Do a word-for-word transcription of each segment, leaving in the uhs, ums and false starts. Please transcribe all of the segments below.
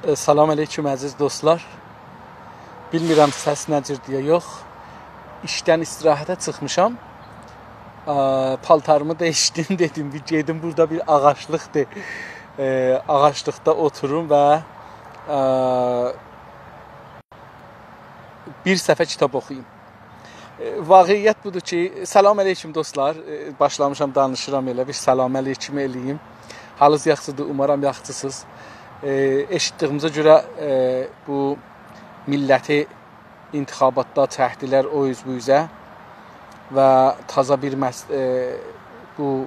ائ، سلام علیکم، عزیز دوستلار. بیلمیرم سس نه جوردور یا یوخ. ایشدن استراحته چیخمیشام. ا، پالتاریمی دییشدیم، دئدیم، بیر گئدیم، بورادا بیر آغاجلیقدیر. ائ، آغاجلیقدا اوتوروم و، ا، بیر صفحه کیتاب اوخویوم. ائ، واقعیت بودور کی، سلام علیکم دوستلار. ائ، باشلامیشام، دانیشیرام ائله، بیر سلام علیکم ائله‌ییم. حالینیز یاخشیدیر، اومارام یاخشیسینیز. ائ، ائشیتدیییمیزه گؤره، ائ، بو میللتی انتخاباتدا چکدیلر او اوز بو اوزه و تازا بیر مس-، ائ، بو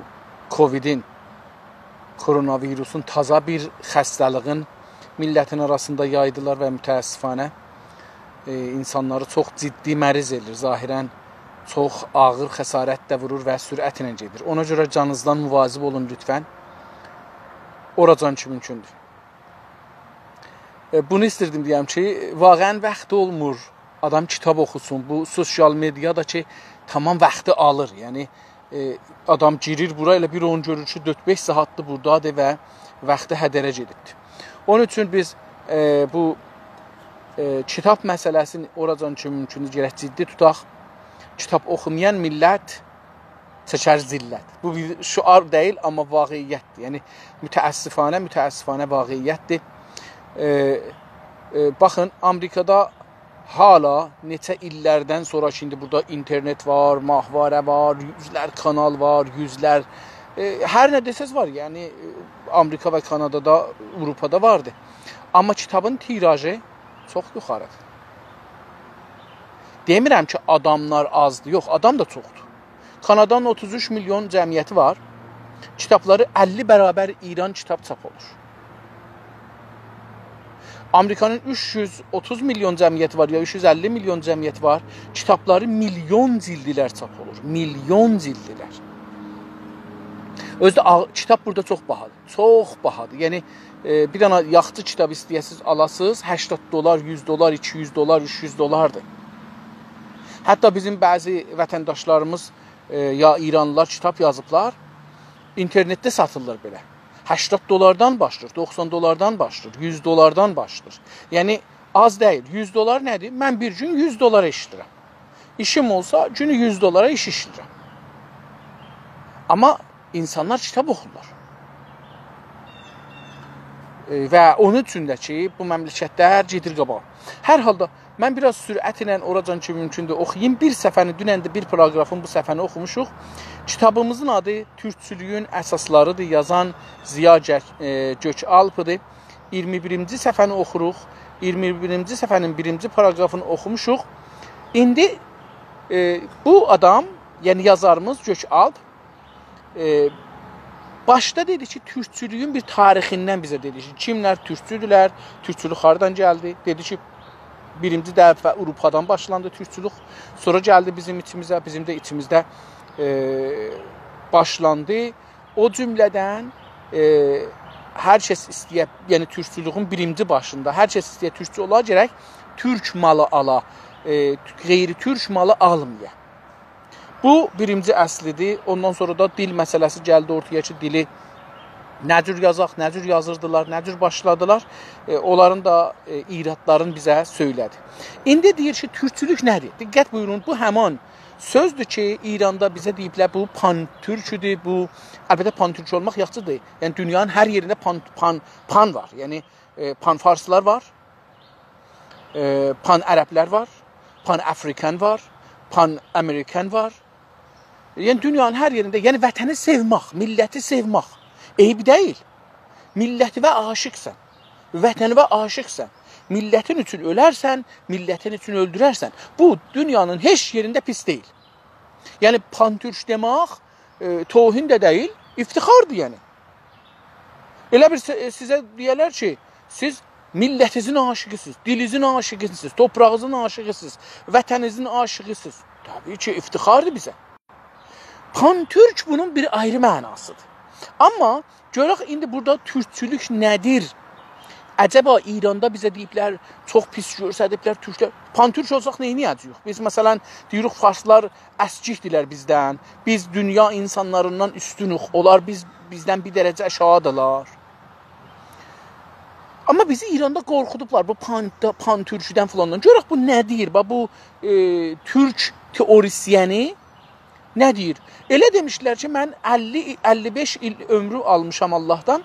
کوویدین، کوروناویروسون، تازا بیر خسته‌لیگین میللتین آراسیندا یایدیلار و متأسفانه، ائ، اینسانلاری چوخ جدی مریض ائدیر. ظاهراً چوخ آغیر خسارت ده وورور و سرعتله گئدیر. اونا گؤره جانینیزدان مواظب اولون لطفاً. اوراجان کی مومکوندور. ائ، بونو ایستیردیم دئیم کی، واقعاً واخت اولمور آدام کیتاب اوخوسون. بو سوسیال مئدیا دا کی، تمام واختی آلیر. یعنی، ائ، آدام گیریر بورا، ائله بیر اونو گؤرور کی، دؤرد-بئش ساعاتدیر بوردادیر و واختی هدره گئدیبدیر. اونون اوچون بیز، ائ، بو، ائ، کیتاب مسئله‌سینی اوراجان کی مومکوندور گرک جدی توتاق. کیتاب اوخومایان میللت چکر ذلت. بو بیر شعار دئییل، آمما واقعیتدیر. یعنی، متأسفانه، متأسفانه واقعیتدیر. ائ، ائ، باخین، آمریکادا حالا نئچه ایللردن سونرا کی، ایندی بورادا اینترنت وار، ماهواره وار، یوزلر کانال وار، یوزلر، ائ، هر نه دئسز وار. یعنی، ائ، آمریکا و کانادادا، آوروپادا واردی. آمما کیتابین تیراژی چوخ یوخاریدیر. دئمیرم کی، آداملار آزدیر. یوخ، آدام دا چوخدور. کانادانین اوتوز اوچ میلیون جمعیتی وار. کیتابلاری اللی برابر ایران کیتاب چاپ اولور. آمریکانین اوچ یوز اوتوز میلیون جمعیتی وار، یا اوچ یوز اللی میلیون جمعیتی وار. کیتابلاری میلیون جیلدیلر چاپ اولور. میلیون جیلدیلر. اؤزو ده آغ-، کیتاب بورادا چوخ باهادیر. چوخ باهادیر. یعنی، ائ، بیر دنه یاخشی کیتاب ایسته‌یه‌سیز، آلاسیز، هشتاد دلار، یوز دلار، ایکی یوز دلار، اوچ یوز دلاردیر. حتی بیزیم بعضی وطنداشلاریمیز، ائ، یا ایرانلیلار کیتاب یازیبلار، اینترنتده ساتیلیر بئله. هشتاد دلاردان باشلاییر، دوخسان دلاردان باشلاییر، یوز دلاردان باشلاییر. یعنی، آز دئییل. یوز دلار نه‌دیر؟ من بیر گون یوز دلار ایشله‌ییرم. ایشیم اولسا، گونو یوز دلارا ایش ایشله‌ییرم. آمما اینسانلار کیتاب اوخورلار. ائ، و اونون اوچون ده کی، بو مملکتلر گئدیر قاباغا. هر حالدا، من بیر آز سرعتله اوراجان کی مومکوندور اوخویوم. بیر صفحه‌نی، دونن ده بیر پاراگرافین بو صفحه‌نی اوخوموشوق. کیتابیمیزین آدی تورکچولویون اساسلاریدیر. یازان ضیا گؤ-، ائ، گؤک‌آلپ‌دیر. اییرمی بیرینجی صفحه‌نی اوخوروق. اییرمی بیرینجی صفحه‌نین بیرینجی پاراگرافینی اوخوموشوق. ایندی، ائ، بو آدام، یعنی یازاریمیز گؤک‌آلپ، ائ، باشدا دئدی کی، تورکچولویون بیر تاریخیندن بیزه دئدی کی، کیملر تورکچودولر، تورکچولوک هاردان گلدی؟ دئدی کی، بیرینجی دفعه آوروپادان باشلاندی تورکچولوک. سونرا گلدی بیزیم ایچیمیزه، بیزیم ده ایچیمیزده، ائ، باشلاندی. او جمله‌دن، ائ، هر کس ایسته‌یه، یعنی تورکچولویون بیرینجی باشیندا، هر کس ایسته‌یه تورکچو اولا، گرک تورک مالی آلا، ائ، غیر تورک مالی آلمایا. بو بیرینجی اصلیدیر. اوندان سونرا دا دیل مسئله‌سی گلدی اورتایا کی، دیلی نه جور یازاق، نه جور یازیردیلار، نه جور باشلادیلار، ائ، اونلارین دا، ائ، ایرادلارینی بیزه سؤیله‌دی. ایندی دئییر کی، تورکچولوک نه‌دیر؟ دقت بویورون، بو همان سؤزدور کی، ایراندا بیزه دئییبلر، بو پان‌تورکودور، بو، البته، پان‌تورک اولماق یاخشیدیر. یعنی، دونیانین هر یئرینده پان، پان، پان وار. یعنی، ائ، پان‌فارسلار وار، ائ، پان‌عربلر وار، پان‌آفریکن وار، پان‌آمریکن وار. یعنی، دونیانین هر یئرینده، یعنی، وطنی سئومک، میللتی سئومک عیب دئییل. میللتیوه عاشیقسان، وطنیوه عاشیقسان، میللتین اوچون اؤلرسن، میللتین اوچون اؤلدوررسن. بو، دونیانین هئچ یئرینده پیس دئییل. یعنی، پان‌تورک دئمک، ائ، توهین ده دئییل، افتخاردیر، یعنی. ائله بیر سی-، سیزه دئیه‌لر کی، سیز میللتینیزین عاشیقیسینیز، دیلینیزین عاشیقیسینیز، توپراغینیزین عاشیقیسینیز، وطنینیزین عاشیقیسینیز. طبیعی کی، افتخاردیر بیزه. پان‌تورک بونون بیر آیری معناسیدیر. آمما گؤرک ایندی بورادا تورکچولوک نه‌دیر؟ عجبا ایراندا بیزه دئییبلر، چوخ پیس گؤرسدیبلر تورکلر. پان‌تورک اولساق نئینیه‌جه‌ییک؟ بیز، مثلا، دئییریک، فارسلار اسکیکدیلر بیزدن. بیز دونیا اینسانلاریندان اوستونوک. اونلار بیز، بیزدن بیر درجه آشاغیدیلار. آمما بیزی ایراندا قورخودوبلار بو پان، پان‌تورکودن فلاندان. گؤرک بو نه دئییر، باخ، بو، ائ، تورک تئوریسینی نه دئییر؟ ائله دئمیشدیلر کی، من اللی، اللی بئش ایل عؤمرو آلمیشام آللاهدان.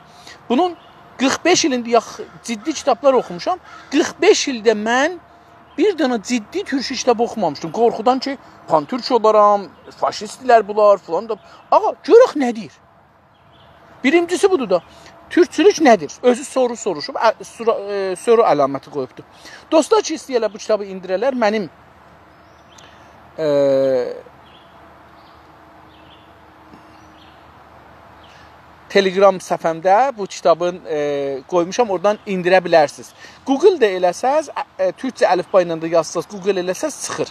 بونون قیرخ بئش ایلینده یاخ-، جدی کیتابلار اوخوموشام. قیرخ بئش ایلده من بیر دنه جدی تورکو کیتاب اوخومامیشدیم. قورخودان کی، پان‌تورک اولارام، فاشیستدیلر بونلار، فلان دا. آغا، گؤرک نه دئییر؟ بیرینجیسی بودور دا، تورکچولوک نه‌دیر؟ اؤزو سورو سوروشوب، ا، سورا-، ائ، سورو علامتی قویوبدور. دوستلار کی، ایسته‌ییرلر بو کیتابی ایندیره‌لر، منیم، ائ، تلگرام صفحه‌مده بو کیتابین، ائ، قویموشام، اورادان ایندیره بیلرسینیز. گوگل ده ائله‌سز، ا، ائ، تورکجه الفبا ایله ده یازساز، گوگل ائله‌سز، چیخیر.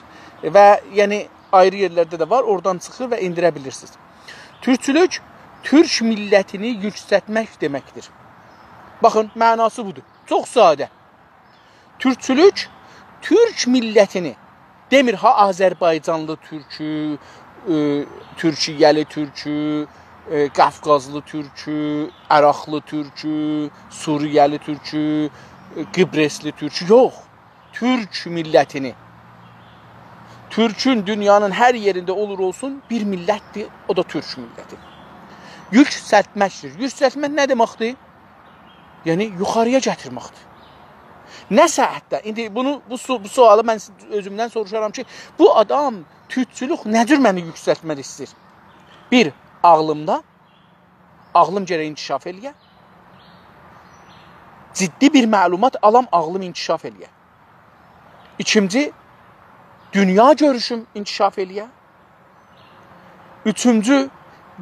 و، یعنی، آیری یئرلرده ده وار، اورادان چیخیر و ایندیره بیلیرسینیز. تورکچولوک، تورک میللتینی یوکسلتمک دئمکدیر. باخین، معناسی بودور. چوخ ساده. تورکچولوک، تورک میللتینی، دئمیر ها، آذربایجانلی تورکو، ائ، تورکیه‌لی تورکو، ائ، قافقازلی تورکو، عراقلی تورکو، سوریه‌لی تورکو، ائ، قیبرسلی تورکو، یوخ. تورک میللتینی. تورکون دونیانین هر یئرینده اولور اولسون، بیر میللتدیر، او دا تورک میللتی. یوکسلتمکدیر. یوکسلتمک نه دئمکدیر؟ یعنی، یوخاری‌یا گتیرمکدیر. نه ساحتده؟ ایندی بونو، بو سو-، بو سؤالی من س-، اؤزومدن سوروشارام کی، بو آدام تورکچولوک نه جور منی یوکسلتمک ایسته‌ییر؟ بیر، عاغلیمدا، عاغلیم گرک انکشاف ائله‌یه. جدی بیر معلومات آلام، عاغلیم انکشاف ائله‌یه. ایکینجی، دونیا گؤروشوم انکشاف ائله‌یه. اوچونجو،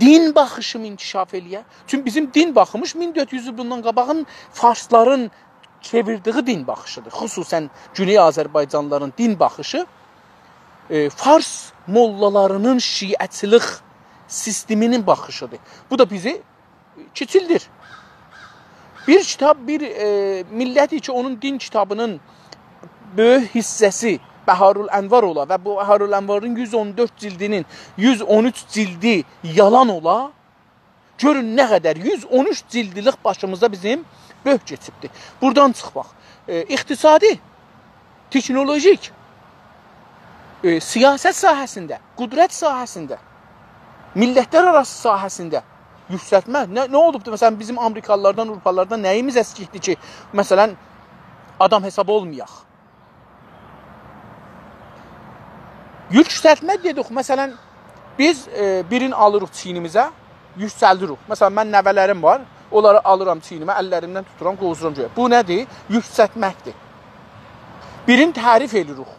دین باخیشیم انکشاف ائله‌یه. چونکی بیزیم دین باخیمیش مین دؤرد یوز ایل بوندان قاباغین فارسلارین چئویردیگی دین باخیشیدیر. خصوصاً گونئی آذربایجانلیلارین دین باخیشی، ائ، فارس موللالارینین شیعه‌چیلیک سیستمینین باخیشیدیر. بو دا بیزی کیچیلدیر. بیر کیتاب، بیر، ائ، میللت کی، اونون دین کیتابینین بؤیوک حیصه‌سی بحارالانوار اولا و بو بحارالانوارین یوز اون دؤرد جلدینین یوز اون اوچ جلدی یالان اولا، گؤرون نه قدر، یوز اون اوچ جلدلیک باشیمیزدا بیزیم بؤرک کئچیبدیر. بورادان چیخماق. ائ، اقتصادی، تکنولوژیک، ائ، سیاست ساحه‌سینده، قدرت ساحه‌سینده، میللتلر آراسی ساحه‌سینده یوکسلتمه. نه، نه اولوبدور؟ مثلاً، بیزیم آمریکالیلاردان، آوروپالیلاردان نه‌ییمیز اسکیکدیر کی، مثلاً، آدام حساب اولمایاق؟ یوکسلتمه دئدیک، مثلاً، بیز، ائ، بیرینی آلیریق چیینیمیزه، یوکسلدیریک. مثلاً، من نوه‌لریم وار، اونلاری آلیرام چیینیمه، اللریندن توتورام، قووزورام گؤیه. بو نه‌دیر؟ یوکسلتمکدیر. بیرینی تعریف ائدیریک.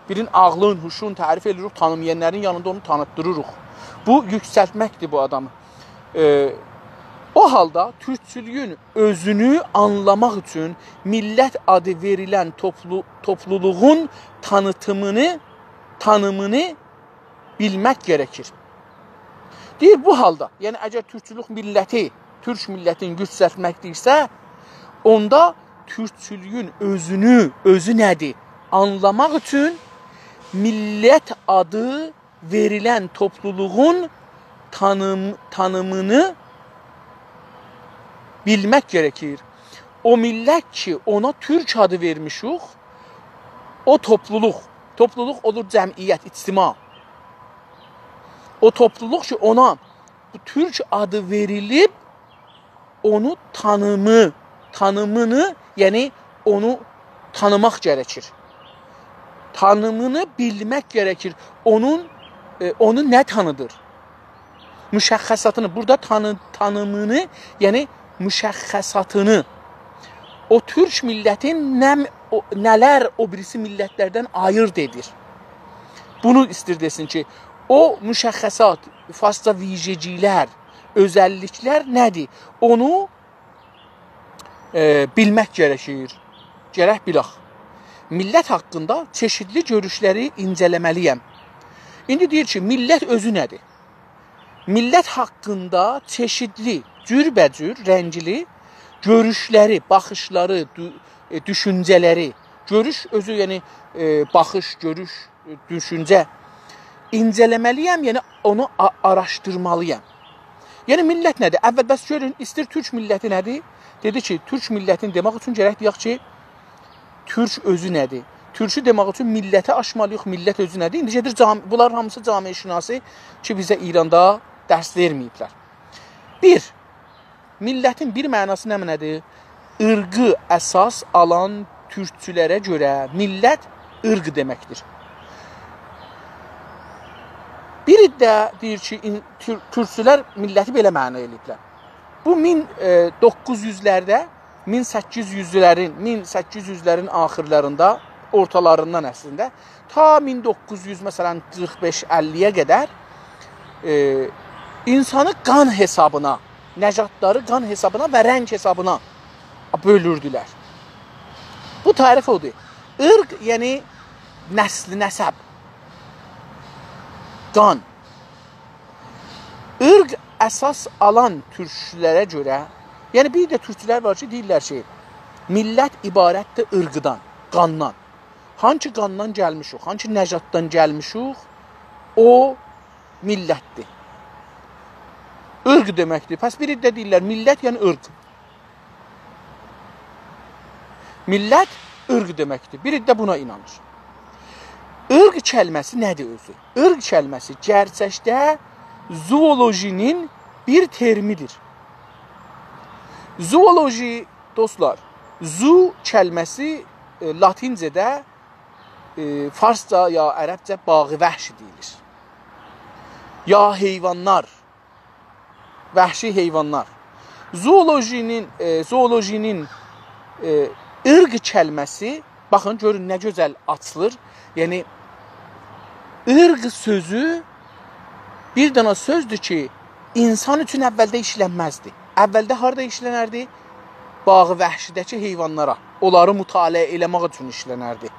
بیرین عاغلین، هوشون تعریف ائدیریک، تانیمایانلارین یانیندا اونو تانیتدیریریق. بو یوکسلتمکدیر بو آدامی. ائ، او حالدا تورکچولویون اؤزونو آنلاماق اوچون میللت آدی وئریلن توپلو-، توپلولوغون تانیتیمینی، تانیمینی بیلمک گرکیر. دئییر، بو حالدا، یعنی اگر تورکچولوک میللتی، تورک میللتینی یوکسلتمک دئییرسه، اوندا تورکچولویون اؤزونو، اؤزو نه‌دیر، آنلاماق اوچون میللت آدی وئریلن توپلولوغون تانیم-، تانیمینی بیلمک گرکیر. او میللت کی، اونا تورک آدی وئرمیشیک، او توپلولوق، توپلولوق اولور جمعیت، اجتماع. او توپلولوق کی، اونا بو تورک آدی وئریلیب، اونو تانیمی، تانیمینی، یعنی اونو تانیماق گرکیر. تانیمینی بیلمک گرکیر. اونون، ائ، اونو نه تانیدیر؟ مشخصاتینی، بورادا تانی-، تانیمینی، یعنی مشخصاتینی، او تورک میللتین نه، او، نه‌لر او بیریسی میللتلردن آییرد ائدیر. بونو ایستیر دئسین کی، او مشخصات، فارسجا ویژگی‌لر، اؤزللیکلر نه‌دیر؟ اونو، ائ، بیلمک گرکیر. گرک بیلک. میللت حاقیندا چئشیتلی گؤروشلری اینجه‌له‌مه‌لی‌یم. ایندی دئییر کی، میللت اؤزو نه‌دیر؟ میللت حاقیندا چئشیتلی، جوربه‌جور، رنگلی گؤروشلری، باخیشلاری، دو-، ائ، دوشونجه‌لری، گؤروش اؤزو، یعنی، ائ، باخیش، گؤروش، ائ، دوشونجه، اینجه‌له‌مه‌لی‌یم، یعنی اونو آ-، آراشدیرمالی‌یام. یعنی میللت نه‌دیر؟ اول بس گؤرون، ایستیر تورک میللتی نه‌دیر؟ دئدی کی، تورک میللتینی دئمک اوچون گرک دئیک کی، تورک اؤزو نه‌دیر؟ تورکو دئمک اوچون میللتی آچمالی‌ییق، میللت اؤزو نه‌دیر؟ ایندی گئدیر جام-، بونلار هامیسی جامعه‌شناسی کی، بیزه ایراندا درس وئرمه‌ییبلر. بیر، میللتین بیر معناسی نمنه‌دیر؟ عرقی اساس آلان تورکچولره گؤره میللت عرق دئمکدیر. بیری ده دئییر کی، این-، تور-، تورکچولر میللتی بئله معنا ائله‌ییبلر. بو مین، ائ، دوققوز یوزلرده، مین سککیز یوزلرین، مین سککیز یوزلرین آخیرلاریندا، اورتالاریندان اصلینده، تا مین دوققوز یوز، مثلا، قیرخ بئش اللی‌یه قدر، ائ، اینسانی قان حسابینا، نژادلاری قان حسابینا و رنگ حسابینا بؤلوردولر. بو تعریف اودور. عرق، یعنی نسل، نسب، قان. عرق اساس آلان تورکچولره گؤره، یعنی بیر ده تورکچولر وار کی، دئییرلر کی، میللت عبارتدیر عرقدان، قاندان. هانسی قاندان گلمیشیک، هانسی نژاددان گلمیشیک، او میللتدیر. عرق دئمکدیر. پس بیری ده دئییرلر، میللت یعنی عرق. میللت عرق دئمکدیر. بیری ده بونا اینانیر. عرق کلمه‌سی نه‌دیر اؤزو؟ عرق کلمه‌سی گئرچکده زوولوژی‌نین بیر ترمیدیر. زوولوژی، دوستلار، زو کلمه‌سی، ائ، لاتینجه‌ده، ائ، فارسجا یا عربجه باغ وحشی دئییلیر. یا حیوانلار، وحشی حیوانلار. زوولوژی‌نین، ائ، زوولوژی‌نین، ائ، عرق کلمه‌سی، باخین، گؤرون نه گؤزل آچیلیر. یعنی، عرق سؤزو بیر دنه سؤزدور کی، اینسان اوچون اولده ایشلنمزدی. اولده هاردا ایشلنردی؟ باغ وحشی‌ده‌کی حیوانلارا، اونلاری مطالعه ائله‌مک اوچون ایشلنردی.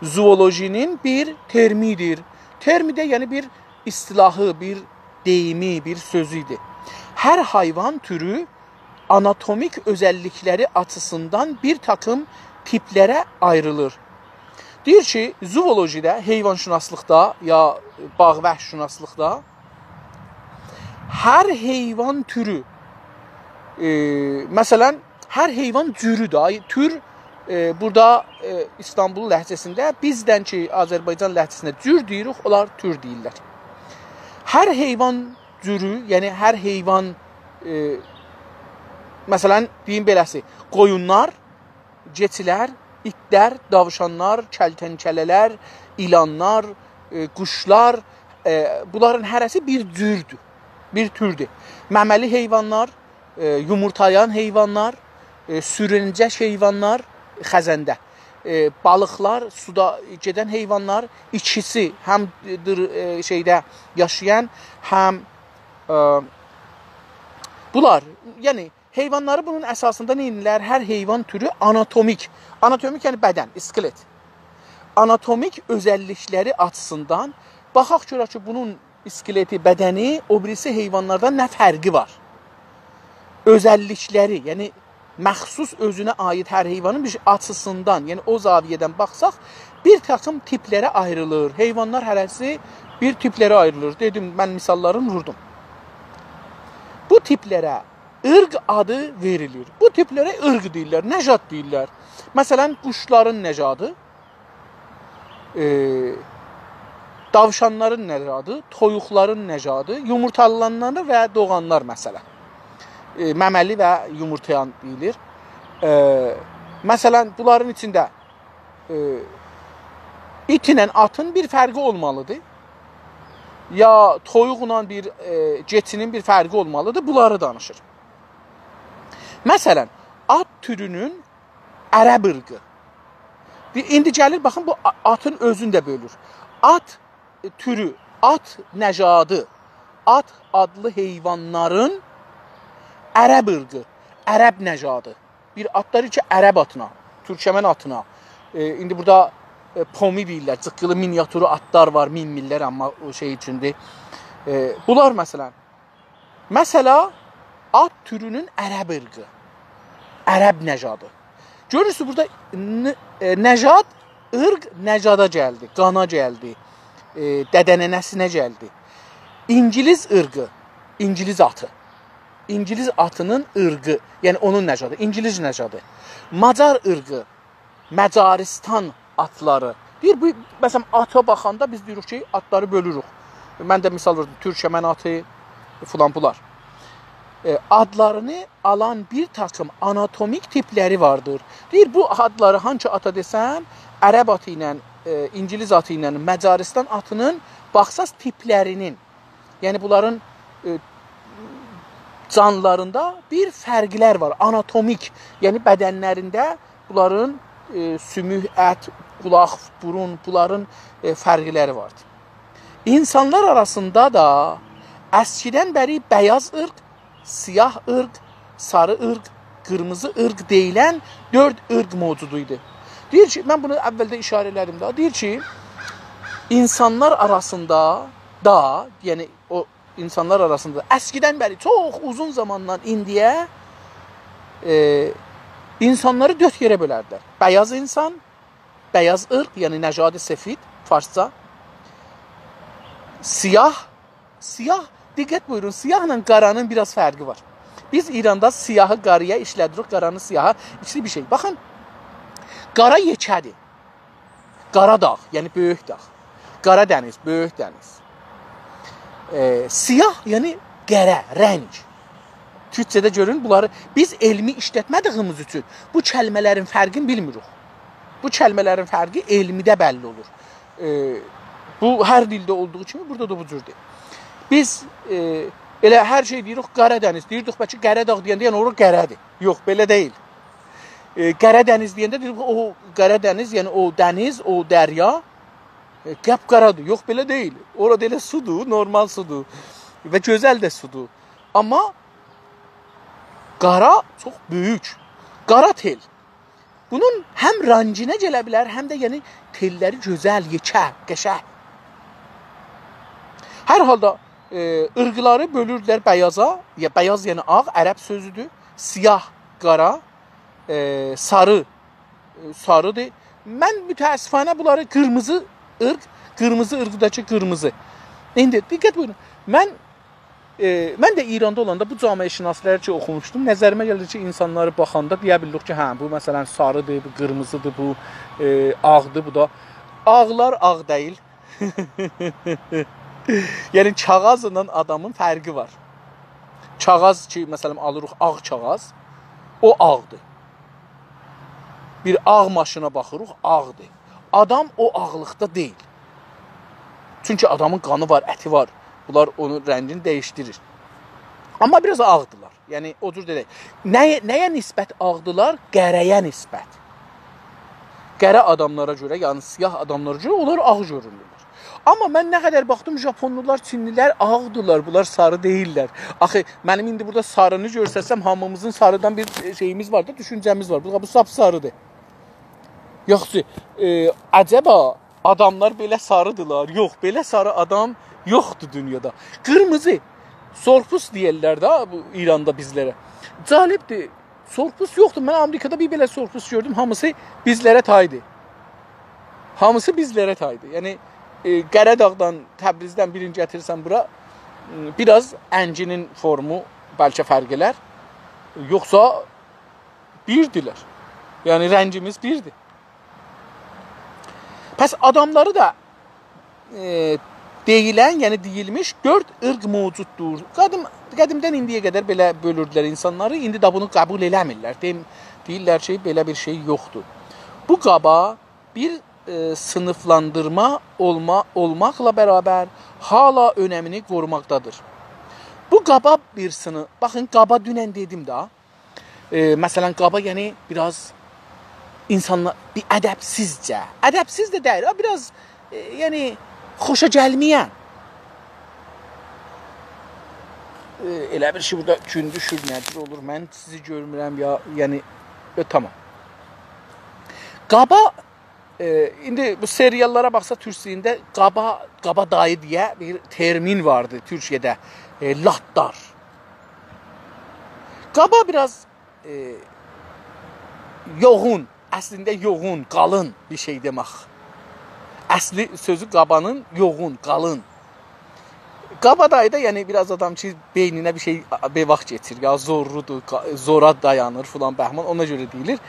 زوولوژی‌نین بیر ترمیدیر. ترمی ده، یعنی، بیر اصطلاحی، بیر دئییمی، بیر سؤزو ایدی. هر حیوان تورو آناتومیک اؤزللیکلری آچیسیندان بیر تاکیم تیپلره آیریلیر. دئییر کی، زوولوژی‌ده، حیوان‌شناسلیقدا یا باغ وحشی‌شناسلیقدا هر حیوان تورو، ائ، مثلا، هر حیوان جورو ده، تور، ائ، بورادا، ائ، ایستانبول لهجه‌سینده، بیزدن کی، آذربایجان لهجه‌سینده جور دئییریک، اونلار تور دئییرلر. هر حیوان جورو، یعنی هر حیوان، ائ، مثلا، دئییم بئله‌سی، قویونلار، کئچیلر، ایتلر، داوشانلار، کلتنکله‌لر، ایلانلار، ائ، قوشلار، ائ، بونلارین هره‌سی بیر جوردور، بیر توردور. ممه‌لی حیوانلار، ائ، یومورتلایان حیوانلار، ائ، سورونه‌جک حیوانلار، خزنده، ائ، بالیقلار، سودا گئدن حیوانلار، ایکیسی هم دیر-، ائ، شئیده یاشایان، هم، ائ، بونلار، یعنی حیوانلاری بونون اساسیندا نئینیرلر؟ هر حیوان تورو آناتومیک، آناتومیک یعنی بدن، اسکلت. آناتومیک اؤزللیکلری آچیسیندان باخاق گؤرک کی، بونون اسکلتی، بدنی او بیریسی حیوانلاردان نه فرقی وار؟ اؤزللیکلری، یعنی مخصوص اؤزونه عایید هر حیوانین بیر آچیسیندان، یعنی او زاویه‌دن باخساق، بیر تاکیم تیپلره آیریلیر. حیوانلار هره‌سی بیر تیپلره آیریلیر. دئدیم، من مثاللارینی ووردوم. بو تیپلره عرق آدی وئریلیر. بو تیپلره عرق دئییرلر، نژاد دئییرلر. مثلا، قوشلارین نژادی، ائ، داوشانلارین نژادی، تویوقلارین نژادی، یومورتالانلاری و دوغانلار، مثلا. ائ، ممه‌لی و یومورتایان دئییلیر. ائ، مثلا، بونلارین ایچینده، ائ، ایت ایله آتین بیر فرقی اولمالیدیر. یا تویوقلا بیر، ائ، کئچینین بیر فرقی اولمالیدیر. بونلاری دانیشیر. مثلا، آت تورونون عرب عرقی. دئ-، ایندی گلیر، باخین، بو آ-، آتین اؤزونو ده بؤلور. آت تورو، آت نژادی، آت آدلی حیوانلارین عرب عرقی، عرب نژادی. بیر آتلار کی، عرب آتینا، تورکمن آتینا. ائ، ایندی بورادا، ائ، پومی دئییرلر، جیققیلی مینیاتور آتلار وار، مینمیرلر، آمما او شئی اوچوندور. ائ، بونلار، مثلا، مثلا، آت تورونون عرب عرقی، عرب نژادی. گؤرورسونوز، بورادا ن-، ائ، نژاد، عرق نژادا گلدی، قانا گلدی، ائ، دده‌ننه‌سینه گلدی. اینگیلیس عرقی، اینگیلیس آتی. اینگیلیس آتی‌نین عیرقی، یعنی اونون نژادی، اینگیلیس نژادی. ماجار عیرقی، مجارستان آتلاری. دئییر، بو، مثلا، آتا باخاندا بیز دئییریک کی، آتلاری بؤلوروک. من ده مثال ووردوم، تورکمن آتی، فلان بونلار. ائ، آدلارینی آلان بیر تاکیم آناتومیک تیپلری واردیر. دئییر، بو آدلاری هانسی آتا دئسن، عرب آتی ایله، ائ، اینگیلیس آتی ایله مجارستان آتی‌نین باخساز تیپلری‌نین، یعنی بونلارین، ائ، جانلاریندا بیر فرقلر وار. آناتومیک، یعنی بدنلرینده بونلارین، ائ، سوموک، ات، قولاق، بورون، بونلارین، ائ، فرقلری واردیر. اینسانلار آراسیندا دا اسکیدن بری بیاض عیرق، سیاه عیرق، ساری عیرق، قیرمیزی عیرق دئییلن دؤرد عیرق موجود ایدی. دئییر کی، من بونو اولده ایشاره ائله‌دیم ده، دئییر کی، اینسانلار آراسیندا دا، یعنی او اینسانلار آراسیندا اسکیدن بری، چوخ اوزون زاماندان ایندییه، ائ، اینسانلاری دؤرد یئره بؤلردیلر. بیاض اینسان، بیاض عیرق، یعنی نژاد سفید، فارسجا. سیاه، سیاه، دقت بویورون، سیاهلا قارانین بیر آز فرقی وار. بیز ایراندا سیاهی قارایا ایشله‌دیریک، قارانی سیاها، ایکیسی بیر شئی. باخین، قارا یئکه‌دیر. قاراداغ، یعنی بؤیوک داغ. قارادنیز، بؤیوک دنیز. ائ، سیاه، یعنی قره، رنگ. تورکجه‌ده گؤرون، بونلاری بیز علمی ایشلتمه‌دیییمیز اوچون بو کلمه‌لرین فرقینی بیلمیریک. بو کلمه‌لرین فرقی علمیده بللی اولور. ائ، بو هر دیلده اولدوغو کیمی بورادا دا بو جوردور. بیز، ائ، ائله هر شئی دئییریک، قارادنیز. دئییردیک، بلکه قاراداغ دئینده، یعنی اورا قره‌دیر. یوخ، بئله دئییل. ائ، قارادنیز دئینده دئییریک، او قارادنیز، یعنی او دنیز، او دریا، ائ، قاپ‌قارادیر. یوخ، بئله دئییل. اورا دا ائله سودور، نورمال سودور. و گؤزل ده سودور. آمما قارا چوخ بؤیوک. قارا تئل. بونون هم رنگینه گله بیلر، هم ده، یعنی، تئللری گؤزل، یئکه، قشنگ. هر حالدا، ائ، عیرقلاری بؤلوردولر بیاضا، یا بیاض، یعنی آغ، عرب سؤزودور، سیاه، قارا، ائ، ساری، ائ، ساریدیر. من متأسفانه بونلاری قیرمیزی عیرق، قیرمیزی عیرقداکی قیرمیزی. ایندی دقت بویورون. من ائ، من ده ایراندا اولاندا بو جامعه‌شناسلاری کی اوخوموشدوم، نظریمه گلیر کی، اینسانلاری باخاندا دئیه بیلیریک کی، هه، بو مثلا ساریدیر، بو قیرمیزیدیر، بو، ائ، آغدیر، بو دا. آغلار آغ دئییل. یعنی کاغاذلا آدامین فرقی وار. کاغاذ کی، مثلا، آلیریق آغ کاغاذ، او آغدیر. بیر آغ ماشینا باخیریق، آغدیر. آدام او آغلیقدا دئییل. چونکی آدامین قانی وار، اتی وار. بونلار اونون رنگینی دییشدیریر. آمما بیر آز آغدیلار. یعنی، او جور دئیک. نه‌یه، نه‌یه نسبت آغدیلار؟ قره‌یه نسبت. قره آداملارا گؤره، یعنی سیاه آداملارا گؤره اونلار آغ گؤرونورلر. آمما من نه قدر باخدیم، ژاپونلولار، چینلیلر آغدیلار، بونلار ساری دئییللر. آخی، منیم ایندی بورادا سارینی گؤرستسم، هامیمیزین ساریدان بیر شئییمیز وار دا، دوشونجه‌میز وار. بو، بو ساپ‌ساریدیر. یوخسا، ائ، عجبا آداملار بئله ساریدیلار؟ یوخ، بئله ساری آدام یوخدور دونیادا. قیرمیزی، سرخ‌پوست دئییرلر ده بو ایراندا بیزلره. جالبدیر. سرخ‌پوست یوخدور. من آمریکادا بیر بئله سرخ‌پوست گؤردوم. هامیسی بیزلره تایدی. هامیسی بیزلره تایدی. یعنی، ائ، قره‌داغدان، تبریزدن بیرینی گتیرسن بورا، م، بیر آز انگینین فورمو بلکه فرق ائلر. یوخسا بیردیلر. یعنی رنگیمیز بیردیر. پس آداملاری دا، ائ، دئییلن، یعنی دئییلمیش دؤرد عیرق موجوددور. قدیم، قدیمدن ایندییه قدر بئله بؤلوردولر اینسانلاری، ایندی ده بونو قبول ائله‌میرلر. دئیم-، دئییرلر کی، بئله بیر شئی یوخدور. بو قابا بیر، ائ، صینیفلاندیرما اولما-، اولماقلا برابر حالا اؤنمینی قوروماقدادیر. بو قابا بیر صینیف، باخین، قابا دونن دئدیم ده، ائ، مثلا، قابا، یعنی، بیر آز اینسانلار، بیر ادبسیزجه، ادبسیز ده دئییل، آ، بیر آز، ائ، یعنی، خوشا گلمه‌ین. ائ، ائله بیر شئی بورادا گون دوشور، نه جور اولور، من سیزی گؤرمورم یا، یعنی، ائ، تامام. قابا ائ، ایندی بو سریاللارا باخسا، تورک دیلینده قابا، قابا دایی دئیه بیر ترمین واردی تورکیه‌ده. ائ، لاتدار. قابا بیر آز، ائ، یوغون، اصلینده یوغون، قالین بیر شئی دئمک. اصلی سؤزو قابانین یوغون، قالین. قابا دایی دا، یعنی بیر آز آدام کی، بئینینه بیر شئی، بیر واخت کئچیر، یا زورلودور، قا-، زورا دایانیر فلان بهمان، اونا گؤره دئییلیر.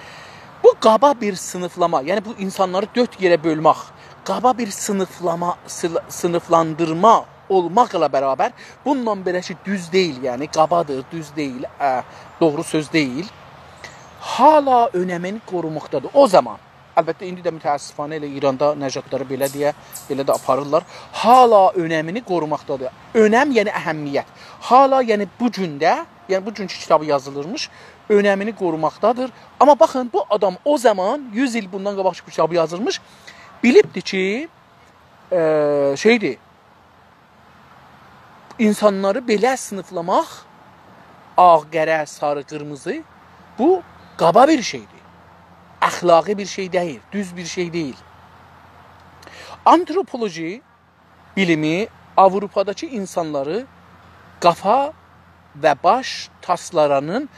بو قابا بیر صینیفلاما، یعنی بو اینسانلاری دؤرد یئره بؤلمک، قابا بیر صینیفلاما، سیل-، صینیفلاندیرما اولماقلا برابر، بونونلا بئله کی، دوز دئییل، یعنی قابادیر، دوز دئییل، اه، دوغرو سؤز دئییل. حالا اؤنمینی قوروماقدادیر. او زامان، البته، ایندی ده متأسفانه ائله ایراندا نژادلاری بئله دئیه، بئله ده آپاریرلار. حالا اؤنمینی قوروماقدادیر. اؤنم، یعنی اهمیت. حالا، یعنی بو گونده، یعنی بو گونکو کیتابی یازیلیرمیش، اؤنمینی قوروماقدادیر. آمما باخین، بو آدام او زامان، یوز ایل بوندان قاباق کی، بو کیتابی یازیرمیش، بیلیبدی کی، ائ، شئیدیر، اینسانلاری بئله صینیفلاماق، آغ، قره، ساری، قیرمیزی، بو قابا بیر شئیدیر. اخلاقی بیر شئی دئییل، دوز بیر شئی دئییل. آنتروپولوژی بیلیمی آوروپاداکی اینسانلاری قافا و باش تاسلارینین،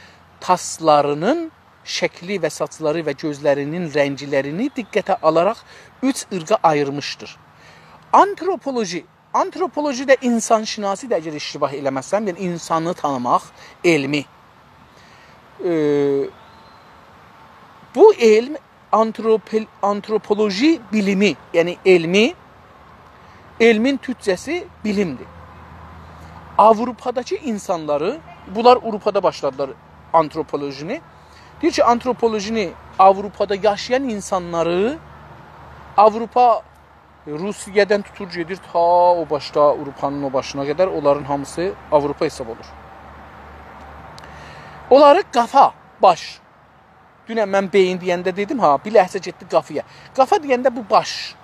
تاسلارینین شکلی و ساچلاری و گؤزلرینین رنگلرینی دقته آلاراق اوچ عیرقا آییرمیشدیر. آنتروپولوژی، آنتروپولوژی ده اینسان‌شناسی ده، اگر اشتباه ائله‌مه‌سم، یعنی اینسانی تانیماق علمی. ائ، بو علم آنتروپل-، آنتروپولوژی بیلیمی، یعنی علمی، علمین تورکجه‌سی بیلیمدیر. آوروپاداکی اینسانلاری، بونلار آوروپادا باشلادیلار آنتروپولوژینی. دئییر کی، آنتروپولوژینی آوروپادا یاشایان اینسانلاری، آوروپا روسیه‌دن توتور گئدیر تا او باشدا، آوروپانین او باشینا قدر، اونلارین هامیسی آوروپا حساب اولور. اونلاری قافا، باش، دونن من بئیین دئینده دئدیم ها، بیر لحظه گئتدی قافایا. قافا دئینده بو باش.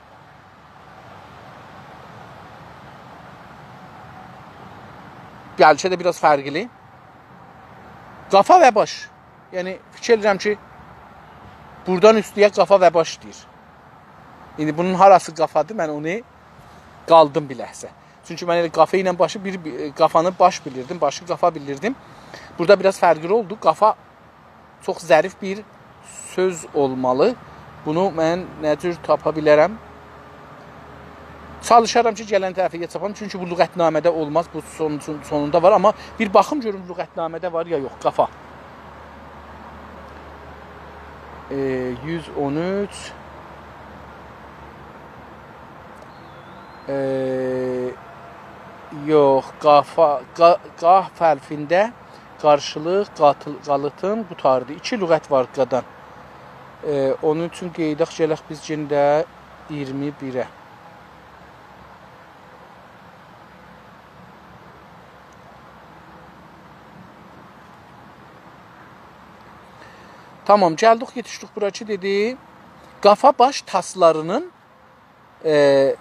بلکه ده بیر آز فرقلی. قافا و باش. یعنی، فیکیر ائدیرم کی، بورادان اوستویه قافا و باش دئییر. ایندی بونون هاراسی قافادیر، من اونو قالدیم بیر لحظه. چونکی من ائله قافا ایله باشی بیر، بیر، قافانی باش بیلیردیم، باشی قافا بیلیردیم. بورادا بیر آز فرقلی اولدو. قافا چوخ ظریف بیر سؤز اولمالی. بونو من نه جور تاپا بیلرم؟ چالیشارام کی، گلن دفعه‌یه تاپام. چونکی بو لغت‌نامه‌ده اولماز. بو سون-، سون-، سونوندا وار. آمما بیر باخیم گؤروم لغت‌نامه‌ده وار یا یوخ. قافا. ائ، یوز اون اوچ. ائ، یوخ، قافا، قا-، قاف حرفینده قارشیلیق، قاتیل-، قالیتیم قوتاردی. ایکی لغت وار قادان. ائ، اونون اوچون قئییداق گلک بیز یئنه ده اییرمی بیره. تامام، گلدیک، یئتیشدیک بورا کی، دئدی، قافا باش تاسلارینین ائ،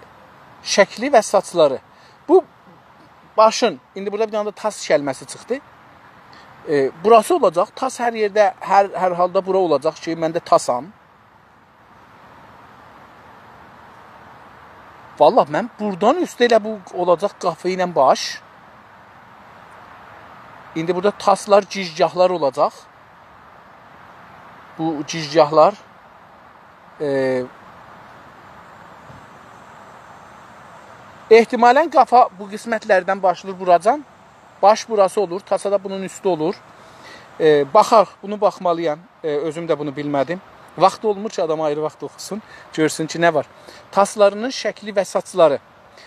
شکلی و ساچلاری. بو باشین، ایندی بورادا بیر دنه ده تاس کلمه‌سی چیخدی. ائ، بوراسی اولاجاق، تاس هر یئرده، هر، هر حالدا بورا اولاجاق کی، من ده تاسام. والله، من بورادان اوسته ائله بو اولاجاق قافا ایله باش. ایندی بورادا تاسلار، گیجگاهلار اولاجاق. بو گیجگاهلار. ائ، احتمالاً قافا بو قسمتلردن باشلاییر بوراجان. باش بوراسی اولور، تاسا دا بونون اوستو اولور. ائ، باخاق، بونو باخمالییام. ائ، اؤزوم ده بونو بیلمه‌دیم. واخت اولمور کی، آدام آیری واخت اوخوسون، گؤرسون کی، نه وار. تاسلارینین شکلی و ساچلاری.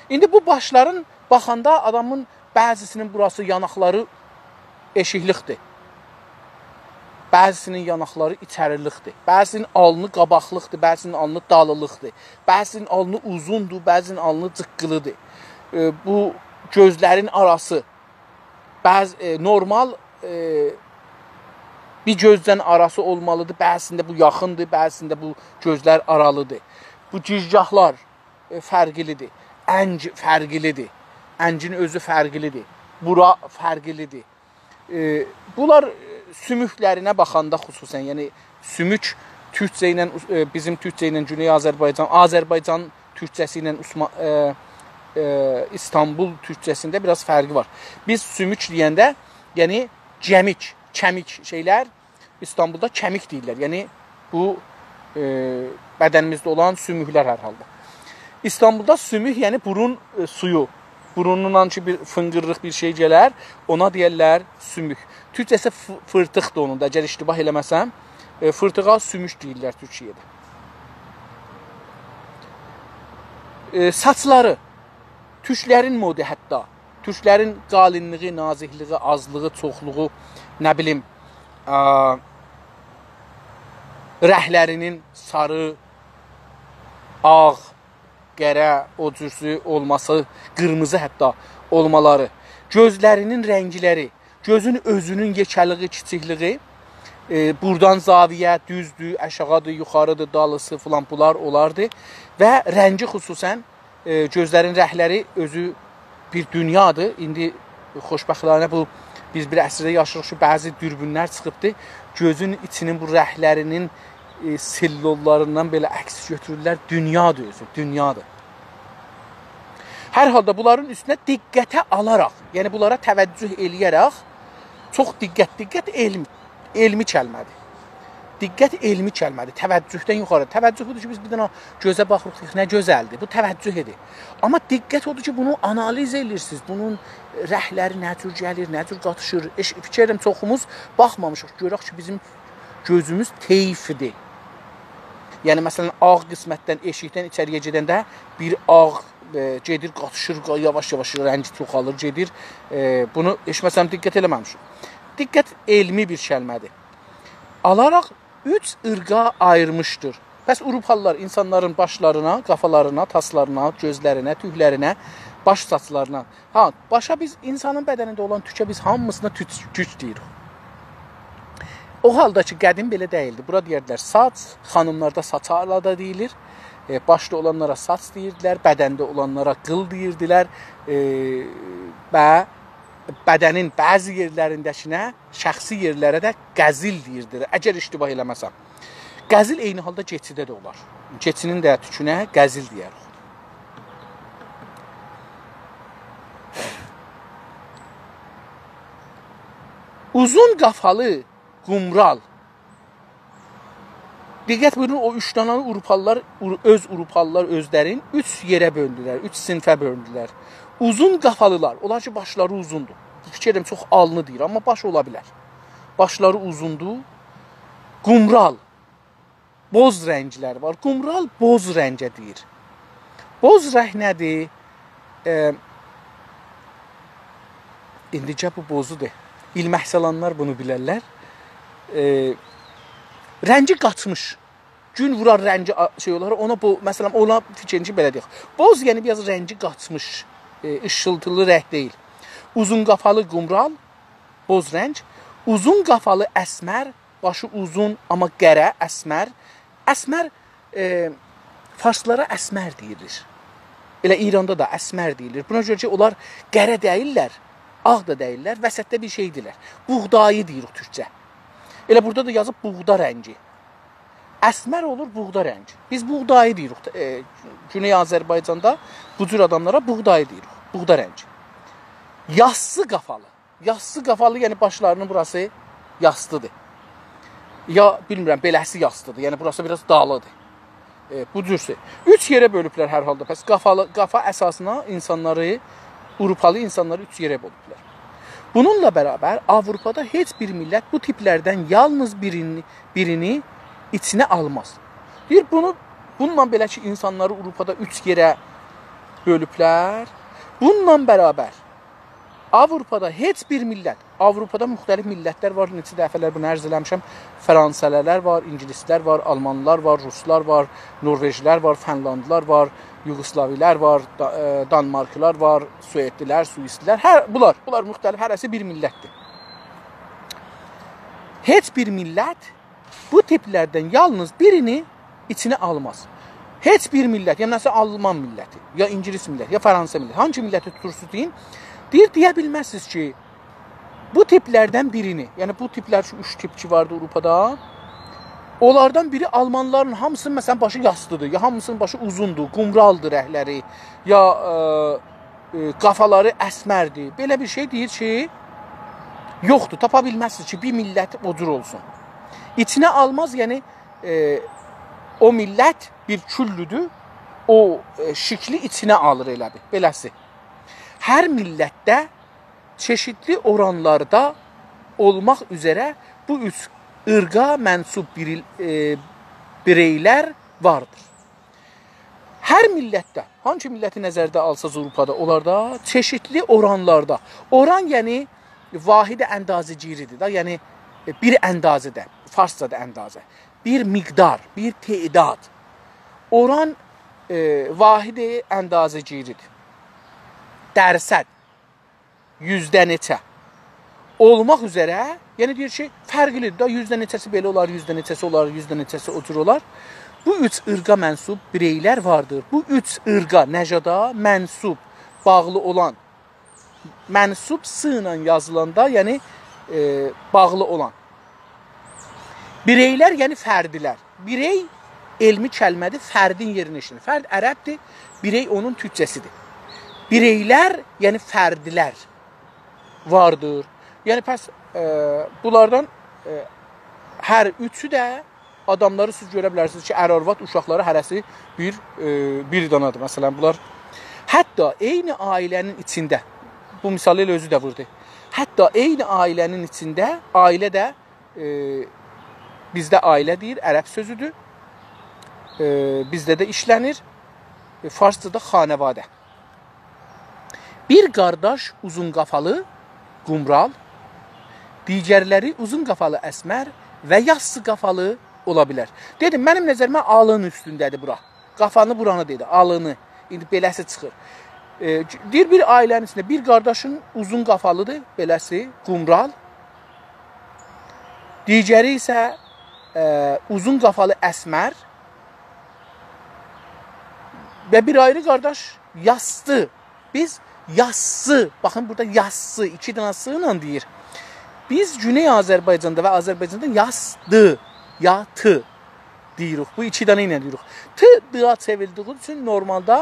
ایندی بو باشلارین باخاندا آدامین بعضیسینین بوراسی، یاناقلاری ائشیکلیکدیر. بعضیسینین یاناقلاری ایچریلیکدیر. بعضیسینین آلنی قاباقلیقدیر، بعضیسینین آلنی دالیلیقدیر. بعضیسینین آلنی اوزوندور، بعضیسینین آلنی جیققیلیدیر. ائ، بو گؤزلرین آراسی. بعضی، ائ، نورمال، ائ، بیر گؤزدن آراسی اولمالیدیر، بعضیسینده بو یاخیندیر، بعضیسینده بو گؤزلر آرالیدیر. بو گیجگاهلار، ائ، فرقلیدیر. انگ فرقلیدیر. انگین اؤزو فرقلیدیر. بورا فرقلیدیر. ائ، بونلار، ائ، سوموکلرینه باخاندا خصوصاً، یعنی سوموک تورکجه ایله، ائ، بیزیم تورکجه ایله گونئی آذربایجان، آذربایجان تورکجه‌سی ایله عثما-، ائ، ائ، ایستانبول تورکجه‌سینده بیر آز فرقی وار. بیز سوموک دئینده، یعنی گمیک، کمیک شئیلر، ایستانبولدا کمیک دئییرلر. یعنی بو، ائ، بدنیمیزده اولان سوموکلر هر حالدا. ایستانبولدا سوموک، یعنی بورون، ائ، سویو. بورنوندان کی بیر فینقیرلیق بیر شئی گلر، اونا دئیرلر سوموک. تورکجه‌سی ف-، فیرتیقدیر اونون دا، اگر اشتباه ائله‌مه‌سم. ائ، فیرتیغا سوموک دئییرلر تورکیه‌ده. ائ، ساچلاری، تورکلرین مودو حتی. تورکلرین قالینلیغی، نازیکلیگی، آزلیغی، چوخلوغو، نه بیلیم، آ، رنگلرینین ساری، آغ، قره، او جورسو اولماسی، قیرمیزی حتی اولمالاری، گؤزلرینین رنگلری، گؤزون اؤزونون یئکه‌لیگی، کیچیکلیگی، ائ، بورادان زاویه، دوزدور، آشاغیدیر، یوخاریدیر، دالیسی فلان، بونلار اولاردی. و رنگی خصوصاً، ائ، گؤزلرین رنگلری اؤزو بیر دونیادیر. ایندی خوشبختانه بو، بیز بیر عصرده یاشاییریق کی، بعضی دوربینلر چیخیبدی. گؤزون ایچینین بو رنگلرینین، ائ، سلوللاریندان بئله عکس گؤتورورلر. دونیادیر اؤزو، دونیادیر. هر حالدا بونلارین اوستونه دقته آلاراق، یعنی بونلارا توجه ائله‌یه‌رک، چوخ دقت، دقت علم، علمی کلمه‌دیر. دقت علمی کلمه‌دیر، توجهدن یوخاری. توجه بودور کی، بیز بیر دنه گؤزه باخیریق، دئییریک، «نه گؤزلدیر.» بو توجه ائدیر. آمما دقت اودور کی، بونو آنالیز ائله‌ییرسینیز، بونون رنگلری نه جور گلیر، نه جور قاتیشیر. ائش-، فیکیر ائدیرم، چوخوموز باخمامیشیق، گؤرک کی، بیزیم گؤزوموز طیفدیر. یعنی، مثلاً، آغ قسمتدن، ائشیکدن ایچری‌یه گئدنده بیر آغ، ائ، گئدیر، قاتیشیر، قا-، یاواش-یاواش رنگی چوخالیر، گئدیر. ائ، بونو هئچ، مثلاً، دقت ائله‌مه‌میشیک. دقت علمی بیر کلمه‌دیر. آلاراق اوچ عیرقا آییرمیشدیر. پس آوروپالیلار اینسانلارین باشلارینا، قافالارینا، تاسلارینا، گؤزلرینه، توکلرینه، باش ساچلارینا، ها، باشا بیز اینسانین بدنینده اولان توکه بیز هامیسینا توک، توک دئییریک. او حالدا کی، قدیم بئله دئییلدی. بورا دئیردیلر ساچ، خانیملاردا ساچا دا دئییلیر. ائ، باشدا اولانلارا ساچ دئییردیلر، بدنده اولانلارا قیل دئییردیلر. ائ، و بدنین بعضی یئرلرینده‌کینه، شخصی یئرلره ده قزیل دئییردیلر، اگر اشتباه ائله‌مه‌سم. قزیل عینی حالدا کئچیده ده اولار. کئچی‌نین ده توکونه قزیل دئیه‌ریک. اوزون قافالی قومرال. دقت بویورون، او اوچ دنه آوروپالیلار، اور-، اؤز آوروپالیلار اؤزلرین اوچ یئره بؤلدولر، اوچ صینیفه بؤلدولر. اوزون قافالیلار، اونلار کی، باشلاری اوزوندور. فیکیر ائدیرم، چوخ آلنی دئییر، آمما باش اولا بیلر. باشلاری اوزوندور. قومرال، بوز رنگلری وار. قومرال بوز رنگه دئییر. بوز رنگ نه‌دیر؟ ائ، ایندیجه بو بوزودور. ایلمک سالانلار بونو بیلرلر. ائ، رنگی قاچمیش. گون وورار رنگی آ-، شئی اولار. اونا بو، مثلاً، اونا فیکرین کی، بئله دئیک. بوز، یعنی بیر آز رنگی قاچمیش، ائ، ایشیلتیلی رنگ دئییل. اوزون قافالی قومرال، بوز رنگ. اوزون قافالی اسمر، باشی اوزون، آمما قره، اسمر. اسمر، ائ، فارسلارا اسمر دئییلیر. ائله ایراندا دا اسمر دئییلیر. بونا گؤره کی، اونلار قره دئییللر، آغ دا دئییللر، وسطده بیر شئیدیرلر. بوغدایی دئییریک تورکجه. ائله بورادا دا یازیب بوغدا رنگی. اسمر اولور بوغدا رنگی. بیز بوغدایی دئییریک، ائ، گونئی آذربایجاندا بو جور آداملارا بوغدایی دئییریک. بوغدا رنگی. یاسسی قافالی. یاسسی قافالی، یعنی باشلارینین بوراسی یاستیدیر. یا، بیلمیرم، بئله‌سی یاستیدیر. یعنی بوراسی بیر آز دالیدیر. ائ، بو جورسه. اوچ یئره بؤلوبلر هر حالدا. پس قافالی، قافا اساسینا اینسانلاری، آوروپالی اینسانلاری اوچ یئره بؤلوبلر. بونونلا برابر آوروپادا هئچ بیر میللت بو تیپلردن یالنیز بیرینی، بیرینی ایچینه آلماز. دئییر، بونو، بونونلا بئله کی، اینسانلاری آوروپادا اوچ یئره بؤلوبلر. بونونلا برابر آوروپادا هئچ بیر میللت، آوروپادا مختلف میللتلر وار، نئچه دفعه‌لر بونو عرض ائله‌میشم. فرانسه‌لیلر وار، اینگیلیسلر وار، آلمانلار وار، روسلار وار، نوروژلر وار، فنلاندلار وار، یوگوسلاویلر وار، دا-، ائ، دانمارکلیلار وار، سوئدلیلر، سوئیسلیلر، هر، بونلار، بونلار مختلف، هره‌سی بیر میللتدیر. هئچ بیر میللت بو تیپلردن یالنیز بیرینی ایچینه آلماز. هئچ بیر میللت، یعنی، مثلاً، آلمان میللتی، یا اینگیلیس میللتی، یا فرانسه میللتی، هانسی میللتی توتورسوز دئیین، دئییر، دئیه بیلمزسینیز کی، بو تیپلردن بیرینی، یعنی بو تیپلر، شو اوچ تیپ کی واردی آوروپادا، اونلاردان بیری آلمانلارین هامیسینین، مثلاً، باشی یاستیدیر، یا هامیسینین باشی اوزوندور، قومرالدیر رنگلری، یا، ائ، ائ، قافالاری اسمردیر. بئله بیر شئی دئییر کی، یوخدور، تاپا بیلمزسینیز کی، بیر میللت او جور اولسون. ایچینه آلماز، یعنی، ائ، او میللت بیر کلّودور، او، ائ، شکلی ایچینه آلیر ائله بیل، بئله‌سی. هر میللتده چئشیتلی اورانلاردا اولماق اوزره بو اوچ عیرقا منسوب بیریل-، ائ، بیرئیلر واردیر. هر میللتده، هانسی میللتی نظرده آلساز آوروپادا، اونلاردا چئشیتلی اورانلاردا، اوران یعنی واحد اندازه‌گیری‌دیر دا، یعنی، ائ، بیر اندازه‌ده، فارسجادا اندازه، بیر مقدار، بیر تعداد. اوران، ائ، واحد اندازه‌گیری‌دیر. درصد، یوزده نئچه اولماق اوزره، یعنی دئییر کی، فرقلی‌دیر دا، یوزده نئچه‌سی بئله اولار، یوزده نئچه‌سی اولار، یوزده نئچه‌سی او جور اولار. بو اوچ عیرقا منسوب بیرئیلر واردیر. بو اوچ عیرقا، نژادا منسوب، باغلی اولان، منسوب «س» ایله یازیلاندا، یعنی، ائ، باغلی اولان. بیرئیلر، یعنی فردلر. بیرئی علمی کلمه‌دیر، فردین یئرینه ایشله‌نیر. فرد عربدیر، بیرئی اونون تورکجه‌سی‌دیر. بیرئیلر، یعنی فردلر واردیر. یعنی پس، ائ، بونلاردان، ائ، هر اوچو ده آداملاری سیز گؤره بیلرسینیز کی، ار-آرواد، اوشاقلاری هره‌سی بیر، ائ، بیر دانادیر. مثلا، بونلار حتی عینی عائله‌نین ایچینده، بو مثالی ائله اؤزو ده ووردو. حتی عینی عائله‌نین ایچینده، عائله ده، ائ، بیزده عائله دئییر، عرب سؤزودور. ائ، بیزده ده ایشله‌نیر. ائ، فارسجادا خانواده. بیر قارداش اوزون قافالی، قومرال، دیگرلری اوزون قافالی، اسمر و یاسسی قافالی اولا بیلر. دئدیم، منیم نظریمه آلین اوستونده‌دیر بورا. قافانی بورانی دئدی، آلینی. ایندی بئله‌سی چیخیر. ائ، دئییر، بیر عائله‌نین ایچینده بیر قارداشین اوزون قافالی‌دیر، بئله‌سی، قومرال. دیگری ایسه، ائ، اوزون قافالی، اسمر. و بیر آیری قارداش یاسسی. بیز یاسسی، باخین بورادا یاسسی، ایکی دنه «س» ایله دئییر. بیز گونئی آذربایجاندا و آذربایجاندا یاستی، یا تی دئییریک. بو ایکی دنه ایله دئییریک. «ت» «د»یا چئوریلدیگی اوچون نورمالدا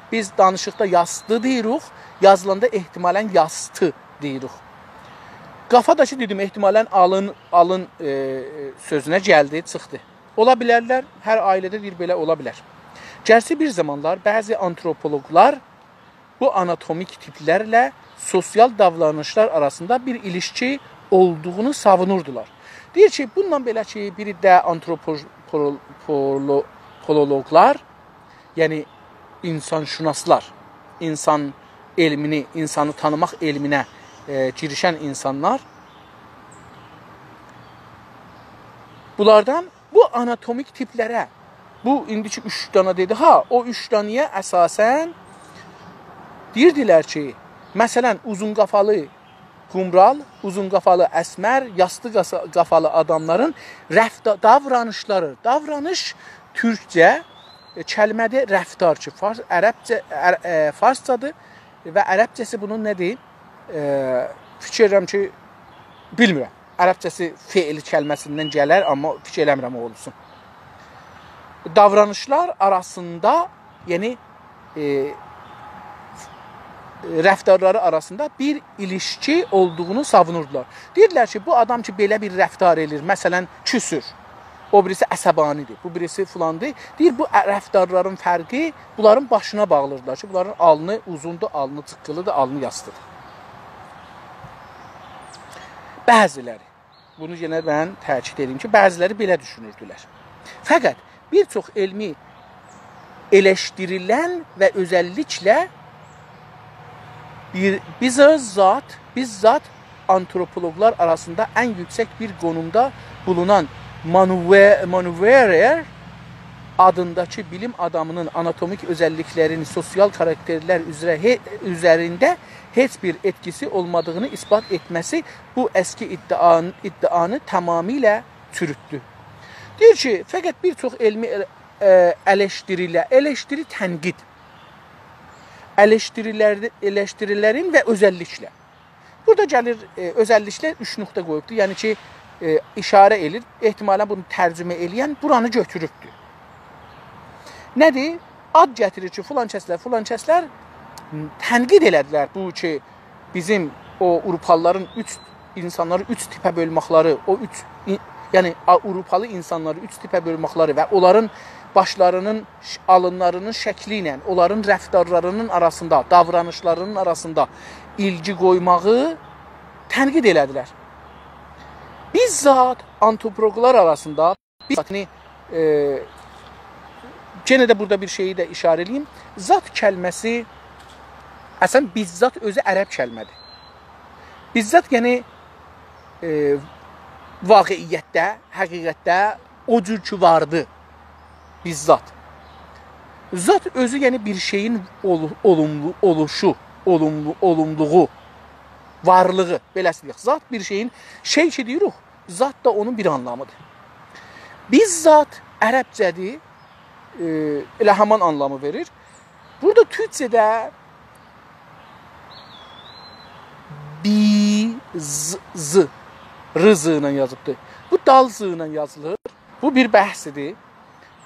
بیز دانیشیقدا یاستی دئییریک، یازیلاندا احتمالا یاستی دئییریک. قافا دا کی، دئدیم، احتمالا آلین، آلین، ائ، سؤزونه گلدی، چیخدی. اولا بیلرلر، هر عائله‌ده دئییر، بئله اولا بیلر. گرچی بیر زامانلار بعضی آنتروپولوقلار بو آناتومیک تیپلرله سوسیال داورانیشلار آراسیندا بیر ایلیشکی اولدوغونو ساوونوردولار. دئییر کی، بونونلا بئله کی، بیر ده آنتروپو-، پولو-، پولو-، پولولوقلار، یعنی اینسان‌شناسلار، اینسان علمینی، اینسانی تانیماق علمینه، ائ، گیریشن اینسانلار، بونلاردان بو آناتومیک تیپلره، بو ایندی کی اوچ دانا دئدی ها، او اوچ دانایا اساسا دئییردیلر کی، مثلا، اوزون قافالی قومرال، اوزون قافالی اسمر، یاستی قاسا-، قافالی آداملارین رفت-، داورانیشلاری، داورانیش تورکجه، ائ، کلمه‌دیر رفتار کی، فارس، عربجه، عر-، ائ، فارسجادیر و عربجه‌سی بونون نه‌دیر؟ ائ، فیکیر ائدیرم کی، بیلمیرم. عربجه‌سی فعل کلمه‌سیندن گلر، آمما فیکیر ائله‌میرم او اولسون. داورانیشلار آراسیندا، یعنی، ائ، رفتارلاری آراسیندا بیر ایلیشکی اولدوغونو ساوونوردولار. دئییردیلر کی، بو آدام کی، بئله بیر رفتار ائله‌ییر، مثلا، کوسور، او بیریسی عصبانی‌دیر، بو بیریسی فلاندیر. دئییر، بو ا-، رفتارلارین فرقی بونلارین باشینا باغلیدیرلار کی، بونلارین آلنی اوزوندور، آلنی جیققیلی‌دیر، آلنی یاستی‌دیر. بعضی‌لری، بونو یئنه من تأکید ائدیم کی، بعضی‌لری بئله دوشونوردولر. فقط بیر چوخ علمی ائلشدیریلن و اؤزللیکله بیر، بیززات، بیززات آنتروپولوقلار آراسیندا ان یوکسک بیر قونومدا بولونان مانوه-، مانوئرر آدینداکی بیلیم آدامی‌نین آناتومیک اؤزللیکلرین سوسیال کاراکترلر اوزره هئ-، اوزرینده هئچ بیر ائتکیسی اولمادیغینی اثبات ائتمه‌سی بو اسکی ادعان-، ادعانی تمامیله چوروتدو. دئییر کی، فقط بیر چوخ علمی ائل-، ائ، ائلشدیریله-، ائلشدیری تنقید. ائلشدیریلر-، ائلشدیریلرین و اؤزللیکله. بورادا گلیر، ائ، اؤزللیکله اوچ نقطه قویوبدور. یعنی کی، ائ، اشاره ائله‌ییر، احتمالا بونو ترجمه ائله‌ین بورانی گؤتوروبدور. نه‌دیر؟ آد گتیریر کی، فلان کسلر، فلان کسلر تنقید ائله‌دیلر بو کی، بیزیم او آوروپالیلارین اوچ، اینسانلاری اوچ تیپه بؤلمکلری، او اوچ، ای-، یعنی آ-، آوروپالی اینسانلاری اوچ تیپه بؤلمکلری و اونلارین باشلارینین، آلینلارینین شکلی ایله، اونلارین رفتارلارینین آراسیندا، داورانیشلارینین آراسیندا ایلگی قویماغی تنقید ائله‌دیلر. بیزات آنتروپولوقلار آراسیندا، بیزات، یعنی، ائ، یئنه ده بورادا بیر شئیی ده ایشاره ائله‌ییم. ذات کلمه‌سی، اصلا، بیزات اؤزو عرب کلمه‌دیر. بیزات، یعنی، ائ، واقعیتده، حقیقتده او جور کی واردی. بیزات. ذات اؤزو، یعنی، بیر شئیین اولو-، اولوملو، اولوشو، اولوملو، اولوملوغو، وارلیغی، بئله‌سی دئیک. ذات بیر شئیین، شئی کی دئییریک، ذات دا اونون بیر آنلامیدیر. بیزات عربجه‌دیر، ائ، ائله همان آنلامی وئریر. بورادا تورکجه‌ده بی، ز، ز، ر ز ایله یازیبدیر. بو دال ز ایله یازیلیر. بو بیر بحثیدیر.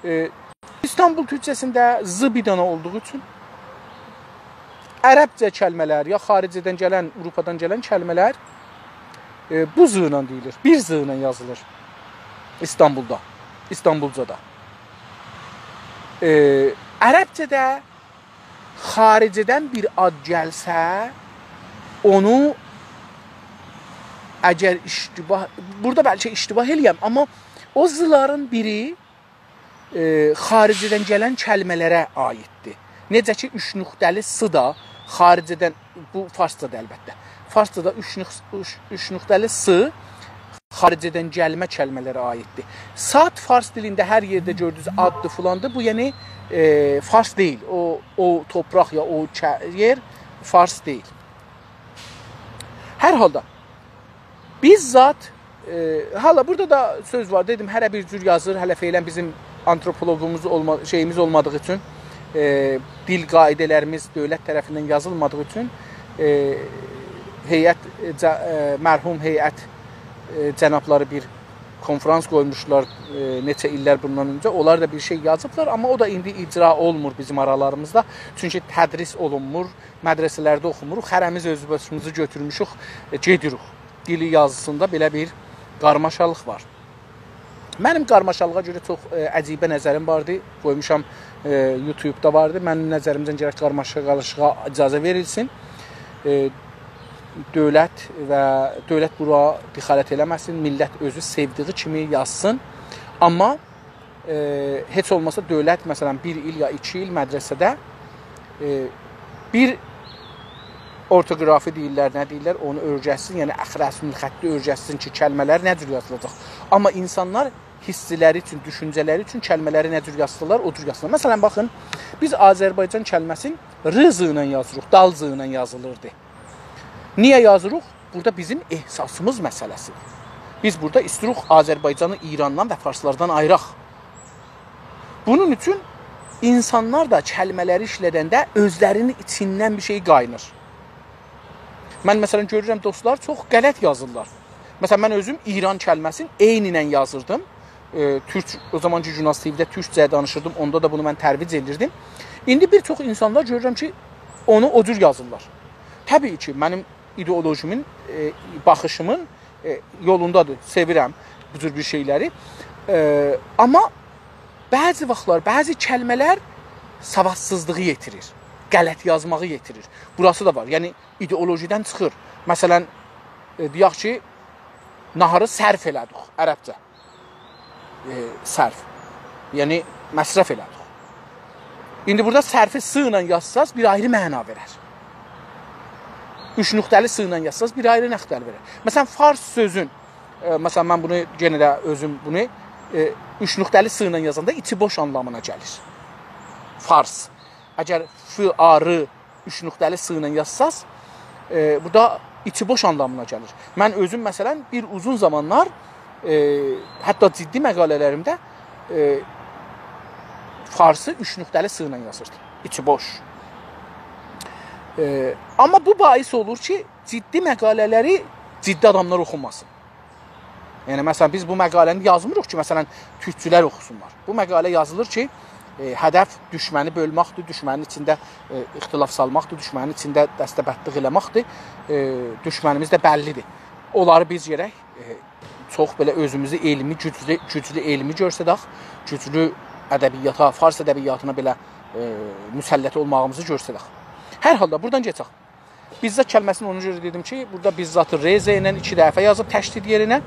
ائ، ایستانبول تورکجه‌سینده ز بیر دنه اولدوغو اوچون عربجه کلمه‌لر، یا خارجه‌دن گلن، آوروپادان گلن کلمه‌لر، ائ، بو ز ایله دئییلیر، بیر ز ایله یازیلیر ایستانبولدا، ایستانبولجادا. ائ، عربجه‌ده خارجه‌دن بیر آد گلسه، اونو اگر اشتباه، بورادا بلکه اشتباه ائله‌یم، آمما او زلارین بیری، ائ، خارجه‌دن گلن کلمه‌لره عاییددیر. نئجه کی، اوچ نقطه‌لی س دا خارجه‌دن، بو فارسجادیر البته. فارسجادا اوچ نق-، اوچ، اوچ نقطه‌لی س خارجه‌دن گلمه کلمه‌لره عاییددیر. سات فارس دیلینده هر یئرده گؤردویونوز آددیر، فلاندیر. بو، یعنی، ائ، فارس دئییل. او، او تورپاق یا او ک-، یئر فارس دئییل. هر حالدا، بیزات، ائ، حالا بورادا دا سؤز وار، دئدیم، هره بیر جور یازیر، هله فعلا بیزیم آنتروپولوقوموز اولما-، شئییمیز اولمادیغی اوچون، ائ، دیل قاعده‌لریمیز دؤولت طرفیندن یازیلمادیغی اوچون، ائ، هیئت، ائ، جا-، ائ، مرحوم هیئت، ائ، جنابلاری بیر کنفرانس قویموشلار، ائ، نئچه ایللر بوندان اؤنجه. اونلار دا بیر شئی یازیبلار، آمما او دا ایندی اجرا اولمور بیزیم آرالاریمیزدا. چونکی تدریس اولونمور، مدرسه‌لرده اوخوموروق، هره‌میز اؤز باشیمیزی گؤتورموشوک، ائ، گئدیریک. دیلی یازیسیندا بئله بیر قارماشالیق وار. منیم قارماشالیغا گؤره چوخ، ائ، عجیبه نظریم واردی. قویموشام، ائ، یوتیوبدا واردی. منیم نظریمجه گرک قارماشالیغا اجازه وئریلسین. ائ، دؤولت و دؤولت بورا دخالت ائله‌مه‌سین. میللت اؤزو سئودیگی کیمی یازسین. آمما ائ، هئچ اولماسا دؤولت، مثلا، بیر ایل یا ایکی ایل مدرسه‌ده، ائ، بیر اورتوگرافی دئییرلر، نه دئییرلر، اونو اؤیرتسین، یعنی اخرسین خطی اؤیرتسین کی، کلمه‌لر نه جور یازیلاجاق. آمما اینسانلار حیسلری اوچون، دوشونجه‌لری اوچون کلمه‌لری نه جور یازسالار، او جور یازسالار. مثلا، باخین، بیز آذربایجان کلمه‌سینی ر ز ایله یازیریق، دال ز ایله یازیلیردی. نییه یازیریق؟ بورادا بیزیم احساسیمیز مسئله‌سیدیر. بیز بورادا ایسته‌ییریک آذربایجانی ایراندان و فارسلاردان آییراق. بونون اوچون اینسانلار دا کلمه‌لری ایشله‌دنده اؤزلرینین ایچیندن بیر شئی قاینیر. من، مثلا، گؤرورم، دوستلار چوخ غلط یازیرلار. مثلا، من اؤزوم ایران کلمه‌سینی عین ایله یازیردیم. ائ، تورک، او زامان کی، گوناز تی‌وی‌ده تورکجه دانیشیردیم، اوندا دا بونو من ترویج ائدیردیم. ایندی بیر چوخ اینسانلار گؤرورم کی، اونو او جور یازیرلار. طبیعی کی، منیم ایدئولوژیمین، ائ، باخیشیمین، ائ، یولوندادیر، سئویرم بو جور بیر شئیلری. ائ، آمما بعضی واختلار، بعضی کلمه‌لر سوادسیزلیغی یئتیریر، غلط یازماغی یئتیریر. بوراسی دا وار، یعنی ایدئولوژیدن چیخیر. مثلا، ائ، دئیک کی، ناهاری صرف ائله‌دیک، عربجه. ائ، صرف. یعنی، مصرف ائله‌دیک. ایندی بورادا صرفی س ایله یازساز، بیر آیری معنا وئرر. اوچ نقطه‌لی س ایله یازساز، بیر آیری نقطه‌لی وئرر. مثلا، فارس سؤزون، ائ، مثلا، من بونو، یئنه ده اؤزوم بونو، ائ، اوچ نقطه‌لی س ایله یازاندا ایچی بوش آنلامینا گلیر. فارس. اگر ف، آ، ر، اوچ نقطه‌لی س ایله یازساز، ائ، بورادا ایچی بوش آنلامینا گلیر. من اؤزوم، مثلا، بیر اوزون زامانلار، ائ، حتی جدی مقاله‌لریمده، ائ، فارسی اوچ نقطه‌لی س ایله یازیردیم. ایچی بوش. ائ، آمما بو باعث اولور کی، جدی مقاله‌لری جدی آداملار اوخوماسین. یعنی، مثلا، بیز بو مقاله‌نی یازمیریق کی، مثلا، تورکچولر اوخوسونلار. بو مقاله یازیلیر کی، ائ، هدف دوشمنی بؤلمکدیر، دوشمنین ایچینده، ائ، اختلاف سالماقدیر، دوشمنین ایچینده دسته‌بندلیق ائله‌مکدیر. ائ، دوشمنیمیز ده بللیدیر. اونلاری بیز گرک، ائ، چوخ بئله اؤزوموزو علمی، گوجلو، گوجلو علمی گؤرسدک، گوجلو ادبیاتا، فارس ادبیاتینا بئله، ائ، مسلط اولماغیمیزی گؤرسدک. هر حالدا بورادان کئچک. بیززات کلمه‌سینی اونا گؤره دئدیم کی، بورادا بیززاتی ر ز ایله ایکی دفعه یازیب تشدید یئرینه.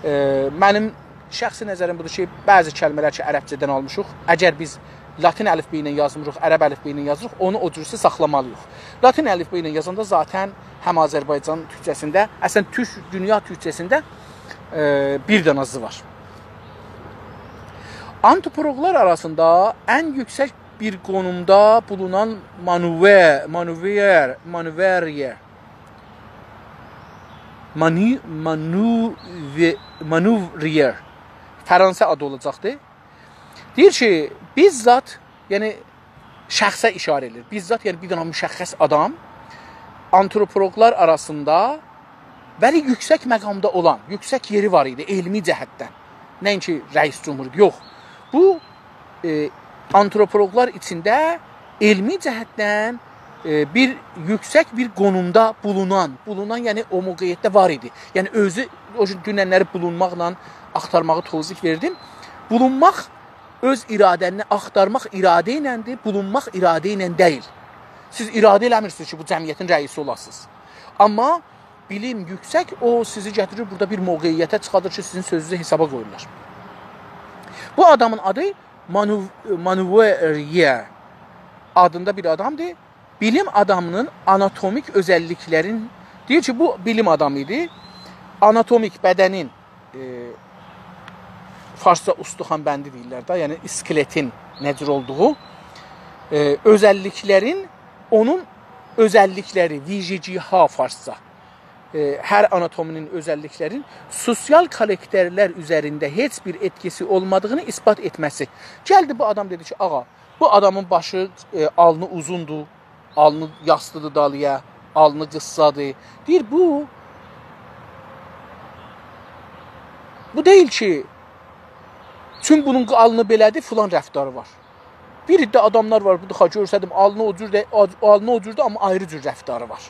ائ، منیم شخصی نظریم بودور کی، بعضی کلمه‌لر کی، عربجه‌دن آلمیشیق، اگر بیز لاتین الفبایی ایله یازمیریق، عرب الفبایی ایله یازیریق، اونو او جورسه ساخلامالی‌ییق. لاتین الفبایی ایله یازاندا ذاتاً هم آذربایجان تورکجه‌سینده، اصلاً تورک دونیا تورکجه‌سینده، ائ، بیر دنه «ز» وار. آنتروپولوقلار آراسیندا ان یوکسک بیر قونومدا بولونان مانوور، مانوور، مانووریر، مانی، مانوو، مانووریر، فرانسه آدی اولاجاقدی. دئییر کی، بیززات، یعنی شخصه ایشاره ائدیر. بیززات، یعنی بیر دنه مشخص آدام، آنتروپولوقلار آراسیندا، ولی یوکسک مقامدا اولان، یوکسک یئری وار ایدی علمی جهتدن. نه‌اینکی رئیس جمهور، یوخ. بو، ائ، آنتروپولوقلار ایچینده علمی جهتدن، ائ، بیر یوکسک بیر قونومدا بولونان، بولونان، یعنی او موقعیتده وار ایدی. یعنی اؤزو، او گون دونن‌لری بولونماقلا آختارماغی توضیح وئردیم. بولونماق اؤز اراده‌نی آختارماق اراده ایلندیر، بولونماق اراده ایله دئییل. سیز اراده ائله‌میرسینیز کی، بو جمعیتین رئیسی اولاسینیز. آمما بیلیم یوکسک، او سیزی گتیریر بورادا بیر موقعیته چیخادیر کی، سیزین سؤزونوزو حسابا قویورلار. بو آدامین آدی مانو-، مانووریر آدیندا بیر آدامدیر. بیلیم آدامینین آناتومیک اؤزللیکلرین، دئییر کی، بو بیلیم آدامی ایدی. آناتومیک بدنین، ائ، فارسجا استخوان‌بندی دئییرلر ده، یعنی اسکلتین نه جور اولدوغو، ائ، اؤزللیکلرین، اونون اؤزللیکلری، ویژگی‌ها فارسجا، ائ، هر آناتومینین اؤزللیکلرین سوسیال کاراکترلر اوزرینده هئچ بیر ائتکیسی اولمادیغینی اثبات ائتمه‌سی. گلدی بو آدام دئدی کی، آغا، بو آدامین باشی، ائ، آلنی اوزوندور، آلنی یاسلیدیر دالییا، آلنی قیسسادیر. دئییر، بو، بو دئییل کی، چون بونون آلنی بئله‌دیر، فلان رفتاری وار. بیر عده آداملار وار، بو دفعه گؤرسدیم، آلنی او جور ده، آ-، آلنی او جوردور، آمما آیری جور رفتاری وار.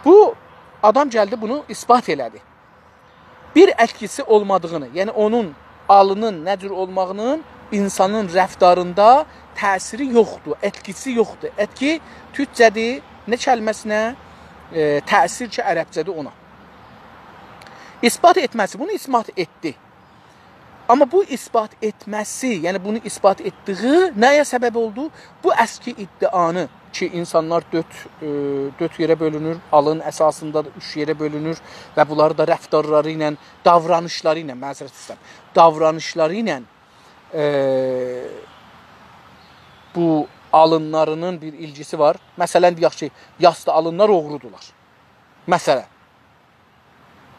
بو آدام گلدی، بونو اثبات ائله‌دی. بیر ائتکیسی اولمادیغینی، یعنی اونون آلنین نه جور اولماغینین اینسانین رفتاریندا تأثیری یوخدور، ائتکیسی یوخدور. ائتکی تورکجه‌دیر، نه کلمه‌سینه، ائ، تأثیر کی، عربجه‌دیر اونا. اثبات ائتمه‌سی، بونو اثبات ائتدی. آمما بو اثبات ائتمه‌سی، یعنی بونو اثبات ائتدیگی نه‌یه سبب اولدو؟ بو اسکی ادعانی کی، اینسانلار دؤرد، ائ، دؤرد یئره بؤلونور، آلین اساسیندا دا اوچ یئره بؤلونور و بونلار دا رفتارلاری ایله، داورانیشلاری ایله، معذرت ایسته‌ییرم، داورانیشلاری ایله، ائ، بو آلینلارینین بیر ایلگیسی وار. مثلا، دئیک کی، یاستی آلینلار اوغرودولار. مثلا،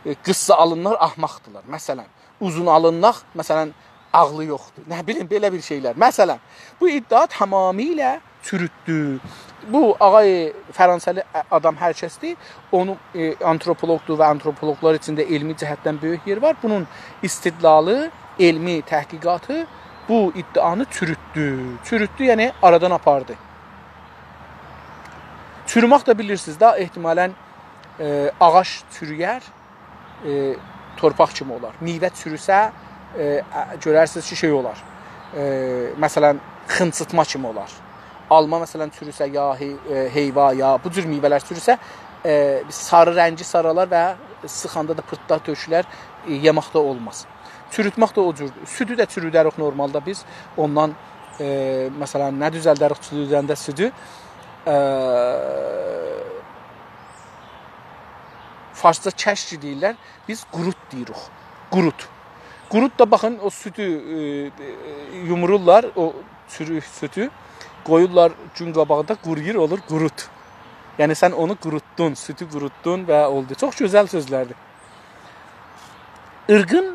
ائ، قیسسا آلینلار احمقدیلار. مثلا، اوزون آلینلار، مثلا، عاغلی یوخدور. نه بیلیم، بئله بیر شئیلر. مثلا، بو ادعا تمامیله چوروتدو. بو آقای فرانسه‌لی آدام هر کسدیر، اونو، ائ، آنتروپولوقدور و آنتروپولوقلار ایچینده علمی جهتدن بؤیوک یئری وار. بونون استدلالی، علمی تحقیقاتی بو ادعانی چوروتدو. چوروتدو، یعنی آرادان آپاردی. چورومک ده بیلیرسینیز ده، احتمالا، ائ، آغاج چورویر، ائ، تورپاق کیمی اولار. میوه چوروسه، ائ، ا-، گؤررسینیز کی، شئی اولار. ائ، مثلا، خینچیتما کیمی اولار. آلما، مثلا، چوروسه، یا هی-، ائ، هئیوا، یا بو جور میوه‌لر چوروسه، ائ، ساری رنگی سارالار و سیخاندا دا پیرتلار تؤکولر، ائ، یئمکده اولماز. چوروتمک ده او جوردور. سودو ده چورودریک نورمالدا بیز. اوندان، ائ، مثلا، نه دوزلدریک چورودنده سودو؟ ائ، فارسجا کشک دئییرلر. بیز قوروت دئییریک. قوروت. قوروت دا باخین، او سودو، ائ، ائ، یومورورلار، او چورو سودو. قویورلار گون قاباغیندا، قورویور، اولور قوروت. یعنی سن اونو قوروتدون، سودو قوروتدون و اولدو. چوخ گؤزل سؤزلردیر. عیرقین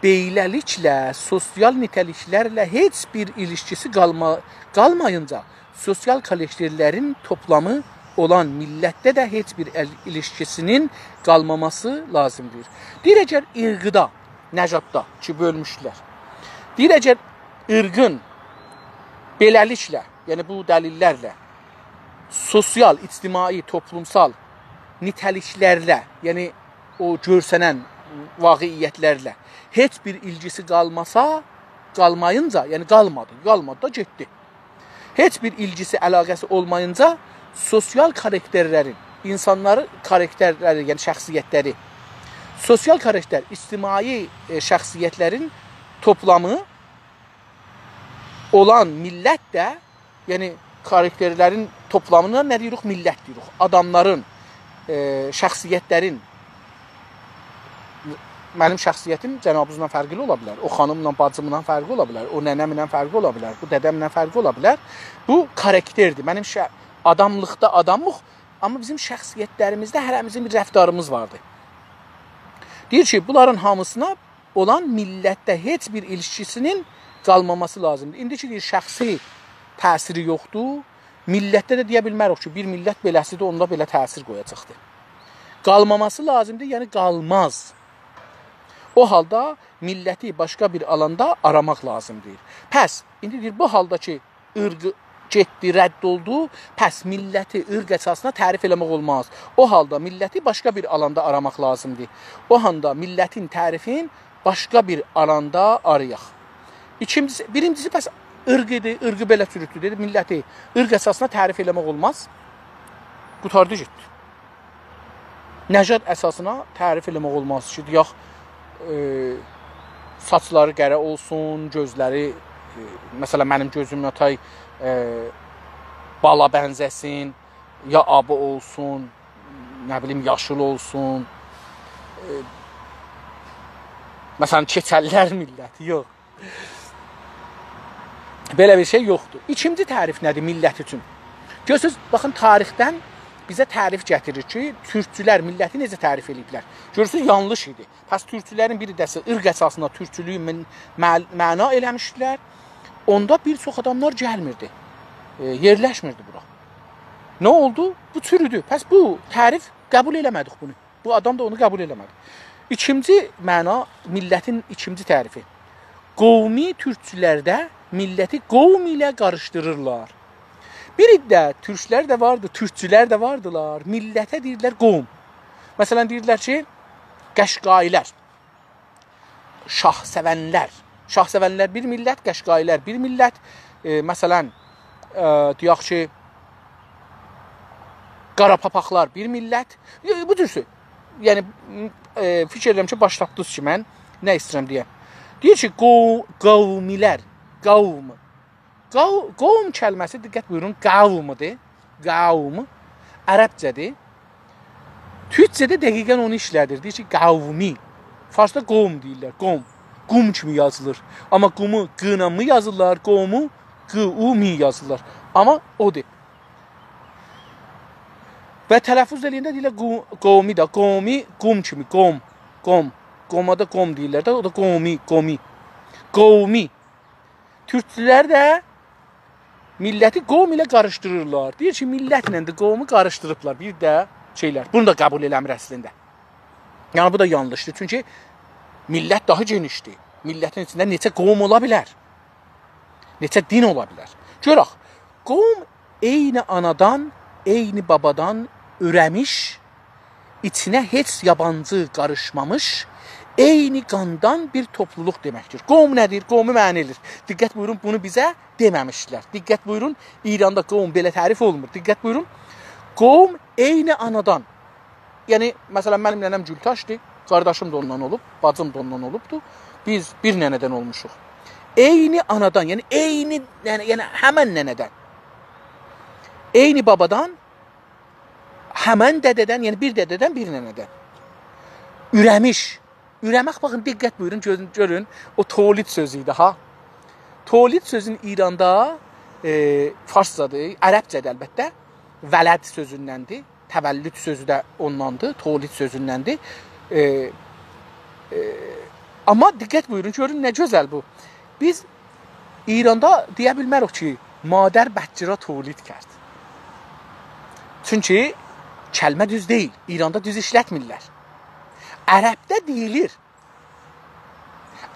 بئله‌لیکله سوسیال نیته‌لیکلرله هئچ بیر ایلیشکیسی قالما-، قالمایینجا سوسیال کاراکترلرین توپلامی اولان میللتده ده هئچ بیر ال-، ایلیشکیسینین قالماماسی لازیمدیر. دئییر، اگر عیرقدا، نژاددا کی، بؤلموشدولر. دئییر، اگر عیرقین بئله‌لیکله، یعنی بو دلیللرله، سوسیال، اجتماعی، توپلومسال نیته‌لیکلرله، یعنی او گؤرسنن واقعیتلرله هئچ بیر ایلگیسی قالماسا، قالمایینجا، یعنی قالمادی، قالمادی دا گئتدی. هئچ بیر ایلگیسی، علاقه‌سی اولمایینجا سوسیال کاراکترلرین، اینسانلاری، کاراکترلری، یعنی شخصیتلری، سوسیال کاراکتر، اجتماعی، ائ، شخصیتلرین توپلامی اولان میللت ده، یعنی کاراکترلرین توپلامینا نه دئییریک؟ میللت دئییریک. آداملارین، ائ، شخصیتلرین، منیم شخصیتیم جنابینیزلا فرقلی اولا بیلر، او خانیملا، باجیملا فرقلی اولا بیلر، او ننه‌مله فرقلی اولا بیلر، بو دده‌مله فرقلی اولا بیلر. بو کاراکتردیر. منیم ش-، آداملیقدا آدامیق، آمما بیزیم شخصیتلریمیزده هره‌میزین بیر رفتاریمیز واردیر. دئییر کی، بونلارین هامیسینا اولان میللتده هئچ بیر ایلگیسینین قالماماسی لازیمدیر. ایندی کی، دئییر، شخصی تأثیری یوخدور، میللتده ده دئیه بیلمه‌ریک کی، بیر میللت بئله‌سیدیر، اوندا بئله تأثیر قویاجاقدیر. قالماماسی لازیمدیر، یعنی قالماز. او حالدا میللتی باشقا بیر آلاندا آراماق لازیمدیر. پس، ایندی دئییر، بو حالدا کی، عرق گئتدی، رد اولدو، پس میللتی عرق اساسینا تعریف ائله‌مک اولماز. او حالدا میللتی باشقا بیر آلاندا آراماق لازیمدیر. او حالدا میللتین تعریفین باشقا بیر آلاندا آرایاق. ایکینجیسی، بیرینجیسی، پس عرق ایدی، عرقی بئله چوروتدو، دئدی، میللتی عرق اساسینا تعریف ائله‌مک اولماز. قوتاردی گئتدی. نژاد اساسینا تعریف ائله‌مک اولماز کی، دئیک، ائ، ساچلاری قره اولسون، گؤزلری، ائ، مثلا، منیم گؤزومله تای، ائ، بالا بنزه‌سین، یا آبی اولسون، نه بیلیم، یاشیل اولسون. ائ، مثلا، کئچللر میللتی، یوخ. بئله بیر شئی یوخدور. ایکینجی تعریف نه‌دیر میللت اوچون؟ گؤرورسونوز، باخین، تاریخدن بیزه تعریف گتیریر کی، تورکچولر میللتی نئجه تعریف ائله‌ییبلر. گؤرورسونوز، یانلیش ایدی. پس تورکچولرین بیر حیصه‌سی عرق اساسینا تورکچولویو من-، مع-، معنا ائله‌میشدیلر. اوندا بیر چوخ آداملار گلمیردی. ائ، یئرلشمیردی بورا. نه اولدو؟ بو چورودو. پس بو تعریف، قبول ائله‌مه‌دیک بونو. بو آدام دا اونو قبول ائله‌مه‌دی. ایکینجی معنا، میللتین ایکینجی تعریفی. قومی تورکچولر ده میللتی قوم ایله قاریشدیریرلار. بیر عده تورکلر ده واردی، تورکچولر ده واردیلار. میللته دئییرلر قوم. مثلا، دئییرلر کی، قشقایی‌لر، شاهسئونلر. شاهسئونلر بیر میللت، قشقایی‌لر بیر میللت. ائ، مثلا، ائ، دئیک کی، قاراپاپاقلار بیر میللت. یو-، بو جور سؤ-، یعنی، م، ائ، فیکیر ائدیرم کی، باش تاپدینیز کی، من نه ایسته‌ییرم دئیم. دئییر کی، قو-، قومی‌لر، قوم. قو-، قوم کلمه‌سی، دقت بویورون، قوم‌دیر. قوم. عربجه‌دیر. تورکجه‌ده دقیقا اونو ایشله‌دیر. دئییر کی، قومی. فارسدا قوم دئییرلر، قوم. قوم کیمی یازیلیر. آمما قومو ق ایله م یازیرلار، قومو ق، او، م یازیرلار. آمما اودور. و تلفظ ائله‌ینده دئییرلر قو-، قومی ده، قومی، قوم کیمی، قوم، قوم. قوما دا قوم دئییرلر ده، او دا قومی، قومی. قومی. تورکچولر ده میللتی قوم ایله قاریشدیریرلار. دئییر کی، میللتله ده قومو قاریشدیریبلار. بیر ده شئیلر. بونو دا قبول ائله‌میر اصلینده. یعنی، بو دا یانلیشدیر. چونکی میللت داها گئنیشدیر. میللتین ایچینده نئچه قوم اولا بیلر؟ نئچه دین اولا بیلر؟ گؤرک، قوم عینی آنادان، عینی بابادان اوره‌میش، ایچینه هئچ یابانجی قاریشمامیش، عینی قاندان بیر توپلولوق دئمکدیر. قوم نه‌دیر؟ قومو معنا ائله‌ییر. دقت بویورون، بونو بیزه دئمه‌میشدیلر. دقت بویورون، ایراندا قوم بئله تعریف اولونمور. دقت بویورون، قوم عینی آنادان. یعنی، مثلا، منیم ننه‌م گولتاجدیر، قارداشیم دا اوندان اولوب، باجیم دا اوندان اولوبدور. بیز بیر ننه‌دن اولموشوق. عینی آنادان، یعنی عینی، یعنی، یعنی همن ننه‌دن. عینی بابادان، همن دده‌دن، یعنی بیر دده‌دن، بیر ننه‌دن. اوره‌میش. اوره‌مک، باخین، دقت بویورون، گؤرون، گؤرون. او تولید سؤزو ایدی، ها. تولید سؤزون ایراندا، ائ، فارسجادیر، عربجه‌دیر البته. ولد سؤزوندندیر. تولد سؤزو ده اونداندیر، تولید سؤزوندندیر. ائ، ائ، آمما دقت بویورون، گؤرون نه گؤزل بو. بیز ایراندا دئیه بیلمه‌ریک کی، مادر بچه را تولید کرد. چونکی کلمه دوز دئییل. ایراندا دوز ایشلتمیرلر. عربده دئییلیر.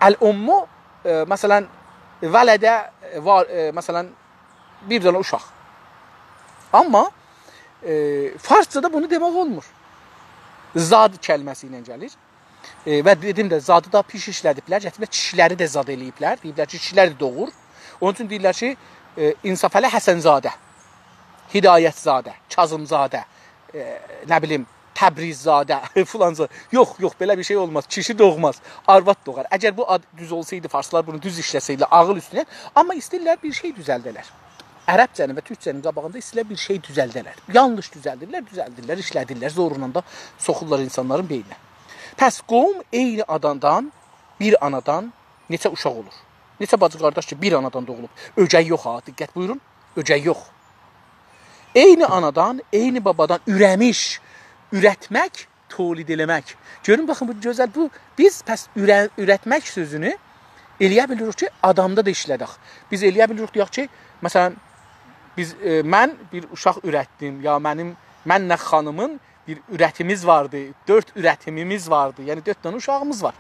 الام، ائ، مثلا، ولد، ائ، وار، ائ، مثلا، بیر دنه اوشاق. آمما، ائ، فارسجادا بونو دئمک اولمور. زاد کلمه‌سی ایله گلیر. ائ، و دئدیم ده، زادی دا پیس ایشله‌دیبلر، گتیریبلر کیشی‌لری ده زاد ائله‌ییبلر. دئییبلر کی، کیشی‌لر ده دوغور. اونون اوچون دئییرلر کی، ائ، انصافعلی حسن‌زاده، هدایت‌زاده، کاظم‌زاده، ائ، نه بیلیم، تبریززاده، فلان‌زاده. یوخ، یوخ، بئله بیر شئی اولماز. کیشی دوغماز، آرواد دوغار. اگر بو آد دوز اولسایدی، فارسلار بونو دوز ایشله‌سه‌یدیلر، عاغیل اوستونه. آمما ایسته‌ییرلر بیر شئی دوزلده‌لر. عربجه‌نین و تورکجه‌نین قاباغیندا ایسته‌ییرلر بیر شئی دوزلده‌لر. یانلیش دوزلدیرلر، دوزلدیرلر، ایشله‌دیرلر، زورونان دا سوخورلار اینسانلارین بئینینه. پس قوم عینی آداندان، بیر آنادان نئچه اوشاق اولور؟ نئچه باجی قارداش کی، بیر آنادان دوغولوب؟ اؤگئی یوخ ها، دقت بویورون. اؤگئی یوخ. عینی آنادان، عینی بابادان اوروموش، اورتمک، تولید ائله‌مک. گؤرون، باخین، بو گؤزل، بو، بیز پس اوره-، اورتمک سؤزونو ائله‌یه بیلیریک کی، آدامدا دا ایشله‌دک. بیز ائله‌یه بیلیریک، دئیک کی، مثلا، بیز، ائ، من بیر اوشاق اورتدیم، یا منیم، منله خانیمین بیر اورتیمیز واردی، دؤرد اورتیمیمیز واردی. یعنی دؤرد دنه اوشاغیمیز وار.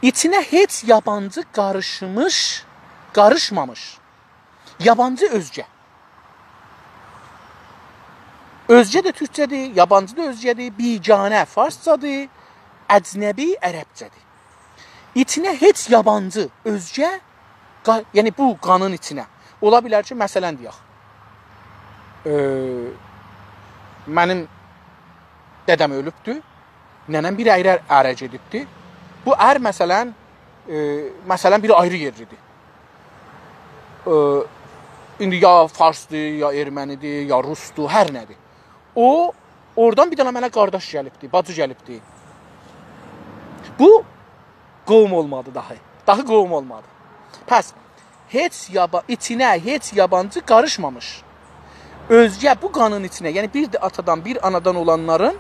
ایچینه هئچ یابانجی قاریشمیش، قاریشمامیش. یابانجی اؤزگه. اؤزگه ده تورکجه‌دیر، یابانجی دا اؤزگه‌دیر، بیگانه فارسجادیر، اجنبی عربجه‌دیر. ایچینه هئچ یابانجی اؤزگه، قا-، یعنی بو قانین ایچینه. اولا بیلر کی، مثلا دئیک، ائ، منیم دده‌م اؤلوبدور، ننه‌م بیر اره، اره گئدیبدی. بو ار، مثلا، ائ، مثلا، بیر آیری یئرلیدیر. ائ، ایندی یا فارسدیر، یا ارمنیدیر، یا روسدور، هر نه‌دیر. او، اورادان بیر دنه منه قارداش گلیبدی، باجی گلیبدی. بو قوم اولمادی داهی. داهی قوم اولمادی. پس، هئچ یابا-، ایچینه هئچ یابانجی قاریشمامیش. اؤزگه بو قانین ایچینه، یعنی بیر ده آتادان، بیر آنادان اولانلارین،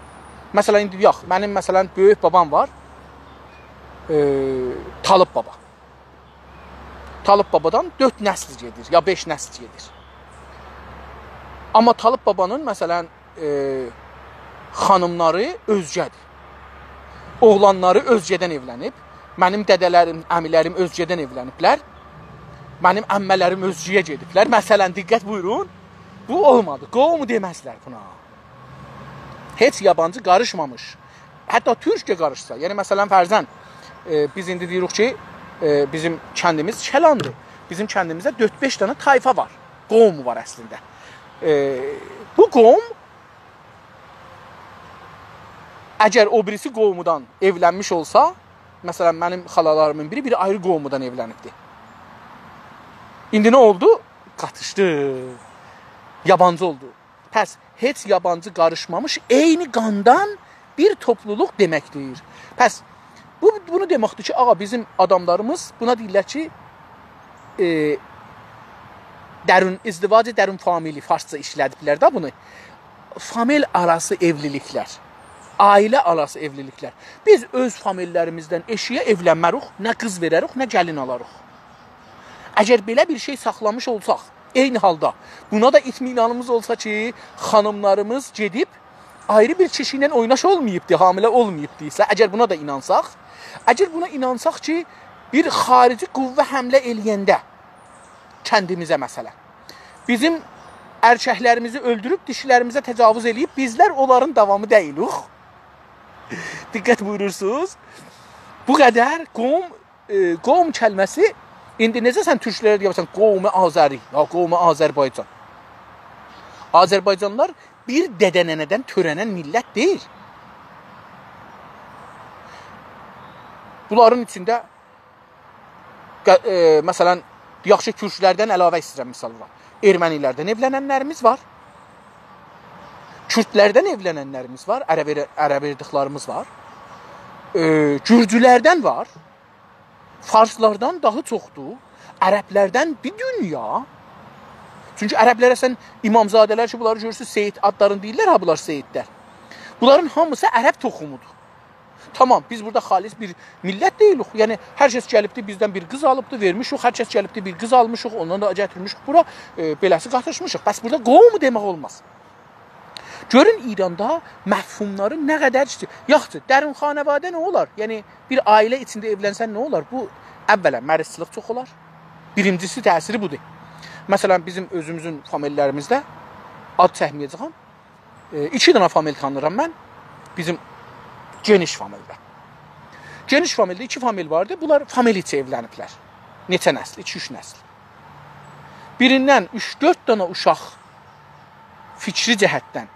مثلا، ایندی یوخ، منیم، مثلا، بؤیوک بابام وار، ائ، طالب بابا. طالب بابادان دؤرد نسل گئدیر، یا بئش نسل گئدیر. آمما طالب بابانین، مثلا، ائ، خانیملاری اؤزگه‌دیر. اوغلانلاری اؤزگه‌دن ائولنیب. منیم دده‌لریم، عمی‌لریم اؤزگه‌دن ائولنیبلر. منیم عمه‌لریم اؤزگه‌یه گئدیبلر. مثلا، دقت بویورون، بو اولمادی. قوم دئمزلر بونا. هئچ یابانجی قاریشمامیش. حتی تورک ده قاریشسا، یعنی، مثلا، فرضا، ائ، بیز ایندی دئییریک کی، ائ، بیزیم کندیمیز کلاندیر. بیزیم کندیمیزده دؤرد-بئش دنه طایفا وار. قوم وار اصلینده. ائ، بو قوم اگر او بیریسی قومودان ائولنمیش اولسا، مثلا، منیم خالالاریمین بیری بیر آیری قومودان ائولنیبدی. ایندی نه اولدو؟ قاتیشدی. یابانجی اولدو. پس هئچ یابانجی قاریشمامیش، عینی قاندان بیر توپلولوق دئمکدیر. پس بو، بونو دئمکدیر کی، آغا، بیزیم آداملاریمیز بونا دئییرلر کی، ائ، درون، ازدواج درون فامیلی، فارسجا ایشلدیبلر ده بونو. فامیل آراسی ائولیلیکلر، عایله آراسی ائولیلیکلر. بیز اؤز فامیللریمیزدن ائشییه ائولنمه‌ریک، نه قیز وئرریک، نه گلین آلاریق. اگر بئله بیر شئی ساخلامیش اولساق، عینی حالدا بونا دا اطمینانیمیز اولسا کی، خانیملاریمیز گئدیب آیری بیر کیشی ایله اویناش اولماییبدی، حامله اولماییبدیسا، اگر بونا دا اینانساق، اگر بونا اینانساق کی، بیر خارجی قوه حمله ائله‌ینده کندیمیزه، مثلا، بیزیم ارککلریمیزی اؤلدوروب دیشیلریمیزه تجاوز ائله‌ییب، بیزلر اونلارین داوامی دئییلیک. دقت بویورورسونوز. بو قدر قوم، ائ، قوم کلمه‌سی، ایندی نئجه سن تورکلره دئیه‌سن، قوم آذری، یا قوم آذربایجان. آذربایجانلیلار بیر دده-ننه‌دن تؤره‌نن میللت دئییل. بونلارین ایچینده، ق-، ائ، مثلا، یاخشی، تورکلردن علاوه ایسته‌ییرم مثال وورام. ارمنیلردن ائولننلریمیز وار. کوردلردن ائولننلریمیز وار، اره وئر-، اره وئردیکلریمیز وار. ائ، گورجولردن وار. فارسلاردان داها چوخدور. عربلردن بیر دونیا. چونکی عربلره سن امامزاده‌لر کی، بونلاری گؤرورسون، سید آدلارینی دئییرلر، ها، بونلار سیدلر. بونلارین هامیسی عرب توخومودور. تامام، بیز بورادا خالص بیر میللت دئییلیک. یعنی، هر کس گلیبدی، بیزدن بیر قیز آلیبدی، وئرمیشیک، هر کس گلیبدی، بیر قیز آلمیشیق، اوندان دا گتیرمیشیک بورا، ائ، بئله‌سی قاتیشمیشیق. بس بورادا قوم دئمک اولماز. گؤرون، ایراندا مفهوملاری نه قدر کیچیک. یاخشی، درون خانواده نه اولار؟ یعنی، بیر عایله ایچینده ائولنسن نه اولار؟ بو، اولا، مریضچیلیق چوخ اولار. بیرینجیسی، تأثیری بودور. مثلا، بیزیم اؤزوموزون فامیللریمیزده، آد چکمه‌یه‌جه‌یم، ائ، ایکی دنه فامیل تانیرام من. بیزیم گئنیش فامیلده. گئنیش فامیلده ایکی فامیل واردی. بونلار فامیل ایچی ائولنیبلر. نئچه نسل؟ ایکی، اوچ نسل. بیریندن اوچ، دؤرد دنه اوشاق فیکری جهتدن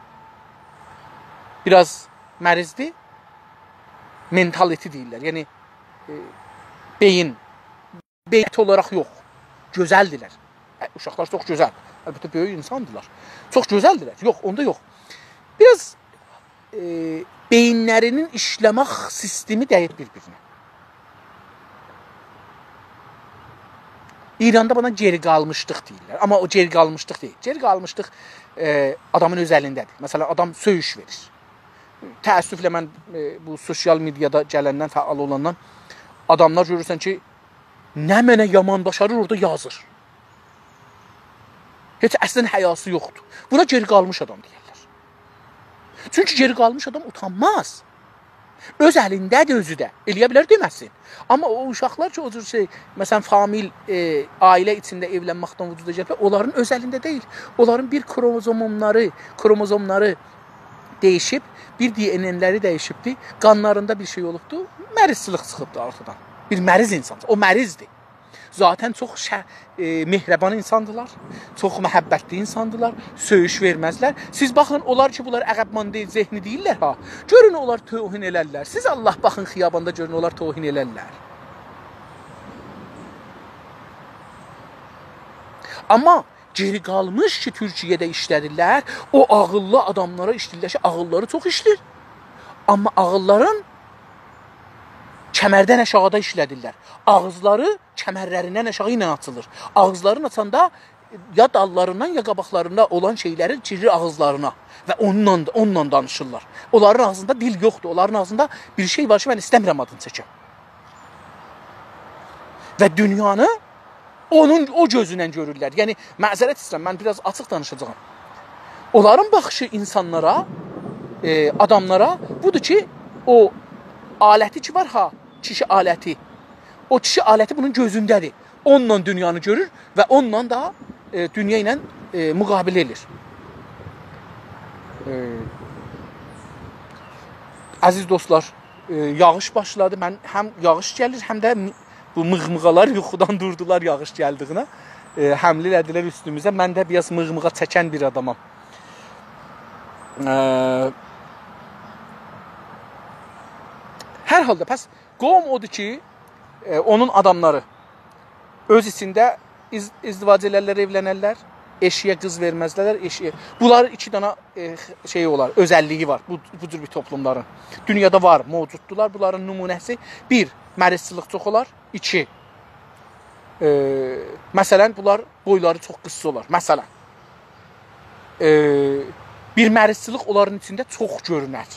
بیر آز مریضدیر. Mentality دئییرلر. یعنی، ائ، بئیین بئیین اولاراق یوخ. گؤزلدیرلر. هه، اوشاقلار چوخ گؤزل. البته، بؤیوک اینساندیرلار. چوخ گؤزلدیرلر. یوخ، اوندا یوخ. بیر آز، ائ، بئیینلرینین ایشله‌مک سیستمی دَییب بیر-بیرینه. ایراندا بونا گئری قالمیشلیق دئییرلر. آمما او گئری قالمیشلیق دئییل. گئری قالمیشلیق، ائ، آدامین اؤز الینده‌دیر. مثلا، آدام سؤیوش وئریر. تأسفله من، ائ، بو سوسیال مئدیادا گلندن، فعال اولاندان آداملار گؤرورسن کی، نمنه یامان باشاریر، اورادا یازیر. هئچ اصلا حیاسی یوخدور. بونا گئری قالمیش آدام دئیرلر. چونکی گئری قالمیش آدام اوتانماز. اؤز الینده‌دیر اؤزو ده. ائلیه بیلر دئمه‌سین. آمما او اوشاقلار کی، او جور شئی، مثلا، فامیل، ائ، عائله ایچینده ائولنمکدن وجودا گلیب، اونلارین اؤز الینده دئییل. اونلارین بیر کروموزوملاری، کروموزوملاری دییشیب، بیر D N A-لری دییشیبدی، قانلاریندا بیر شئی اولوبدو، مریضچیلیق چیخیبدی اورتادان. بیر مریض اینسان، او مریضدیر. ذاتا چوخ شه-، ائ، مهربان اینساندیلار، چوخ محبتلی اینساندیلار، سؤیوش وئرمزلر. سیز باخین، اونلار کی، بونلار عقب‌مانده ذهنی دئییرلر ها، گؤرون اونلار توهین ائلرلر. سیز الله باخین خیاباندا گؤرون اونلار توهین ائلرلر. آمما گئری قالمیش کی، تورکیه‌ده ایشله‌دیرلر، او عاغیللی آداملارا ایشله‌ییرلر کی، عاغیللاری چوخ ایشله‌ییر. آمما عاغیللارین کمردن آشاغیدا ایشله‌دیرلر. آغیزلاری کمرلریندن آشاغی ایله آچیلیر. آغیزلارین آچاندا یا داللاریندان، یا قاباقلاریندا اولان شئیلری گیریر آغیزلارینا و اونونلا، اونونلا دانیشیرلار. اونلارین آغزیندا دیل یوخدور، اونلارین آغزیندا بیر شئی وار کی، من ایسته‌میرم آدینی چکم. و دونیانی اونون، او گؤزونن گؤرورلر. یعنی، معذرت ایسته‌ییرم، من بیر آز آچیق دانیشاجاغام. اونلارین باخیشی اینسانلارا، ائ، آداملارا بودور کی، او آلتی کی وار ها، کیشی آلتی. او کیشی آلتی بونون گؤزونده‌دیر. اونونلا دونیانی گؤرور و اونونلا دا، ائ، دونیا ایله، ائ، مقابله ائله‌ییر. ائ، عزیز دوستلار، ائ، یاغیش باشلادی. من هم یاغیش گلیر، هم ده می-، بو میغمیغالار یوخودان دوردولار یاغیش گلدیگینه. ائ، حمله ائله‌دیلر اوستوموزه. من ده بیر آز میغمیغا چکن بیر آدامام. ائ، هر حالدا، پس قوم اودور کی، ائ، اونون آداملاری اؤز ایچینده از-، ازدواج ائلرلر، ائولنرلر، ائشییه قیز وئرمزلر، ائشییه. بونلار ایکی دنه، ائ، شئی اولار، اؤزللیگی وار بو، بو جور بیر توپلوملارین. دونیادا وار، موجوددولار. بونلارین نمونه‌سی: بیر، مریضچیلیق چوخ اولار. ایکی، ائ، مثلا، بونلار بویلاری چوخ قیسا اولار. مثلا، ائ، بیر مریضچیلیق اونلارین ایچینده چوخ گؤرونر.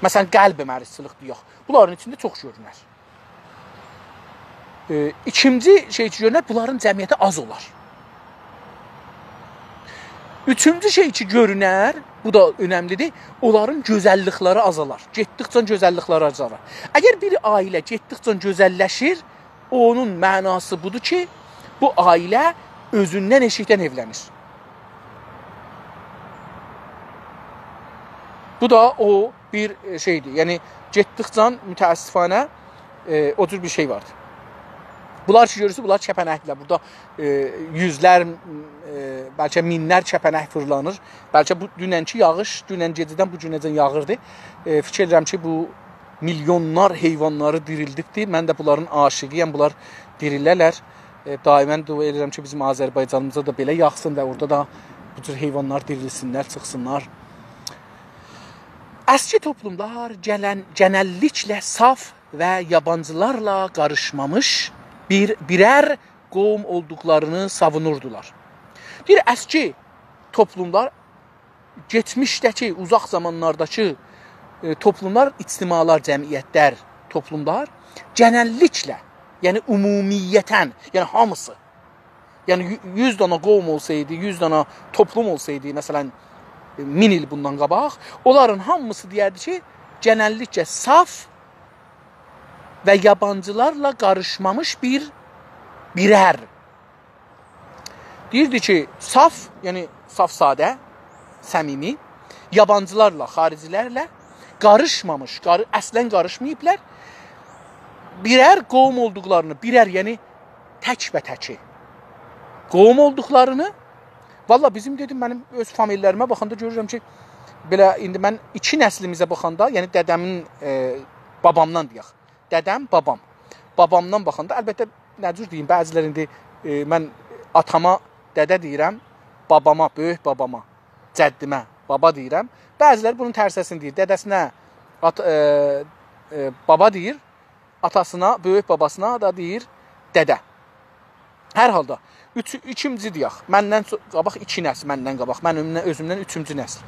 مثلا، قلب مریضچیلیق دئیک. بونلارین ایچینده چوخ گؤرونر. ائ، ایکینجی شئی کی گؤرونر، بونلارین جمعیتی آز اولار. اوچونجو شئی کی گؤرونر، بو دا اؤنملیدیر، اونلارین گؤزللیکلری آزالار. گئتدیکجه گؤزللیکلری آزالار. اگر بیر عائله گئتدیکجه گؤزللشیر، اونون معناسی بودور کی، بو عائله اؤزوندن ائشیکدن ائولنیر. بو دا او بیر، ائ، شئیدیر. یعنی، گئتدیکجه متأسفانه، ائ، او جور بیر شئی واردیر. بونلار کی گؤرورسونوز، بونلار کپنکدیرلر. بورادا، ائ، یوزلر، ائ، بلکه مینلر کپنک فیرلانیر. بلکه بو دوننکی یاغیش، دونن گئجه‌دن بو گونه‌جن یاغیردی. ائ، فیکیر ائدیرم کی، بو میلیونلار حیوانلاری دیریلدیبدی. من ده بونلارین عاشیقی‌یم، بونلار دیریله‌لر. ائ، دائما دعا ائدیرم کی، بیزیم آذربایجانیمیزا دا بئله یاغسین و اورادا دا بو جور حیوانلار دیریلسینلر، چیخسینلار. اسکی توپلوملار گلن، گئنللیکله صاف و یابانجیلارلا قاریشمامیش بیر، بیرر قوم اولدوقلارینی ساوونوردولار. دئییر، اسکی توپلوملار، کئچمیشده‌کی، اوزاق زامانلارداکی، ائ، توپلوملار، اجتماعلار، جمعیتلر، توپلوملار گئنللیکله، یعنی عمومیتاً، یعنی هامیسی، یعنی یو-، یوز دانا قوم اولسایدی، یوز دانا توپلوم اولسایدی، مثلا، ائ، مین ایل بوندان قاباق، اونلارین هامیسی دئیردی کی، گئنللیکله صاف و یابانجیلارلا قاریشمامیش بیر، بیرر. دئییردی کی، صاف، یعنی صاف ساده، صمیمی، یابانجیلارلا، خارجیلرله قاریشمامیش، قاری-، اصلاً قاریشماییبلار. بیرر قوم اولدوقلارینی، بیرر، یعنی تک‌به‌تکی قوم اولدوقلارینی، والله بیزیم، دئدیم، منیم اؤز فامیللریمه باخاندا گؤرورم کی، بئله ایندی من ایکی نسلیمیزه باخاندا، یعنی دده‌مین، ائ، بابامدان دئیک، دده‌م، بابام، بابامدان باخاندا، البته، نه جور دئییم، بعضی‌لر ایندی، ائ، من آتاما دده دئییرم، باباما، بؤیوک باباما، جدّیمه بابا دئییرم. بعضی‌لری بونون ترسه‌سینی دئییر. دده‌سینه آت-، ائ، ائ، بابا دئییر، آتاسینا، بؤیوک باباسینا دا دئییر دده. هر حالدا، اوچ-، ایکینجی دئیک، مندن سو-، قاباق ایکی نسل، مندن قاباق، من اؤزومدن، اؤزومدن اوچونجو نسل.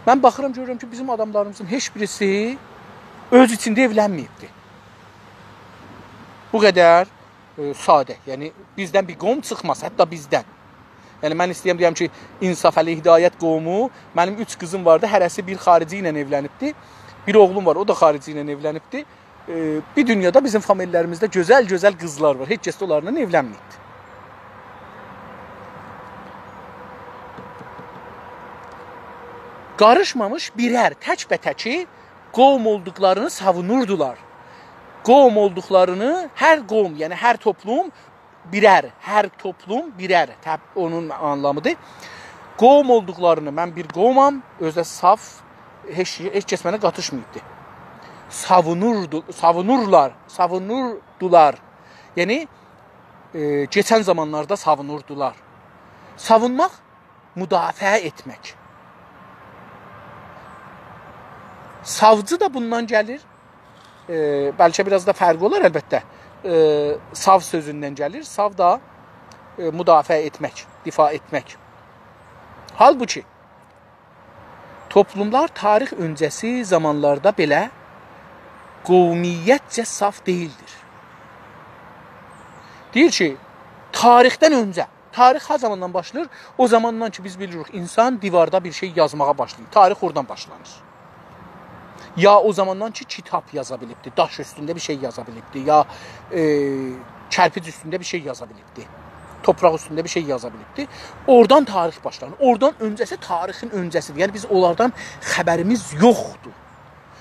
من باخیرام، گؤرورم کی، بیزیم آداملاریمیزین هئچ بیریسی اؤز ایچینده ائولنمه‌ییبدی. بو قدر، ائ، ساده. یعنی، بیزدن بیر قوم چیخماز، حتی بیزدن. یعنی، من ایسته‌ییرم دئیم کی، انصافعلی هدایت قومو، منیم اوچ قیزیم واردی، هره‌سی بیر خارجی ایله ائولنیبدی، بیر اوغلوم وار، او دا خارجی ایله ائولنیبدی. ائ، بیر دونیادا بیزیم فامیللریمیزده گؤزل-گؤزل قیزلار وار. هئچ کس ده اونلارلا ائولنمه‌ییبدی. قاریشمامیش بیرر، تک‌به‌تکی قوم اولدوقلارینی ساوونوردولار. قوم اولدوقلارینی، هر قوم، یعنی هر توپلوم بیرر، هر توپلوم بیرر، تب-، اونون آنلامیدیر. قوم اولدوقلارینی، من بیر قومام، اؤزو ده صاف، هئچ، هئچ کس منه قاتیشماییبدی. ساوونوردو-، ساوونورلار، ساوونوردولار. یعنی، ائ، کئچن زامانلاردا ساوونوردولار. ساوونماق، مدافعه ائتمک. ساوجی دا بوندان گلیر. ائ، بلکه بیر آز دا فرقی اولار، البته. ائ، ساو سؤزوندن گلیر. ساو دا، ائ، مدافعه ائتمک، دفاع ائتمک. حالبوکی توپلوملار تاریخ اؤنجه‌سی زامانلاردا بئله قومیتجه صاف دئییلدیر. دئییر کی، تاریخدن اؤنجه، تاریخ هر زاماندان باشلاییر؟ او زاماندان کی، بیز بیلیریک، اینسان دیواردا بیر شئی یازماغا باشلاییر. تاریخ اورادان باشلانیر. یا او زاماندان کی، کیتاب یازا بیلیبدی، داش اوستونده بیر شئی یازا بیلیبدی، یا، ائ، کرپیج اوستونده بیر شئی یازا بیلیبدی، توپراق اوستونده بیر شئی یازا بیلیبدی. اورادان تاریخ باشلانیر. اورادان اؤنجه‌سی تاریخین اؤنجه‌سیدیر. یعنی، بیز اونلاردان خبریمیز یوخدور.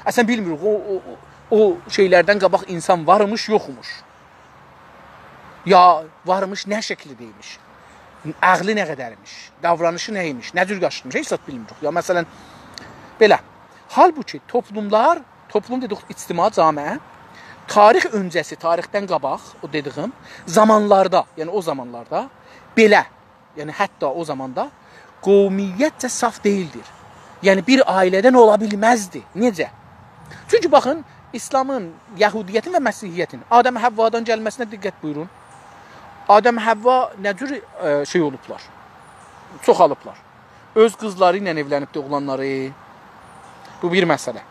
اصلاً بیلمیریک، او، او، او، او شئیلردن قاباق اینسان وارمیش، یوخموش. یا وارمیش، نه شکیلده ایمیش، عقلی نه قدر ایمیش، داورانیشی نه ایمیش، نه جور یاشاییرمیش، هئچ زاد بیلمیریک. یا، مثلاً، بئله. حالبوکی توپلوملار، توپلوم دئدیک، اجتماع، جامعه، تاریخ اؤنجه‌سی، تاریخدن قاباق، او دئدیگیم زامانلاردا، یعنی او زامانلاردا بئله، یعنی حتی او زاماندا قومیتجه صاف دئییلدیر. یعنی بیر عائله‌دن اولا بیلمزدی. نئجه؟ چونکی باخین، اسلامین، یهودیتین و مسیحیتین آدم حوادان گلمه‌سینه دقت بویورون. آدم حوا نه جور، ائ، شئی اولوبلار؟ چوخالیبلار. اؤز قیزلاری ایله ائولنیبدی اوغلانلاری. بو بیر مسئله.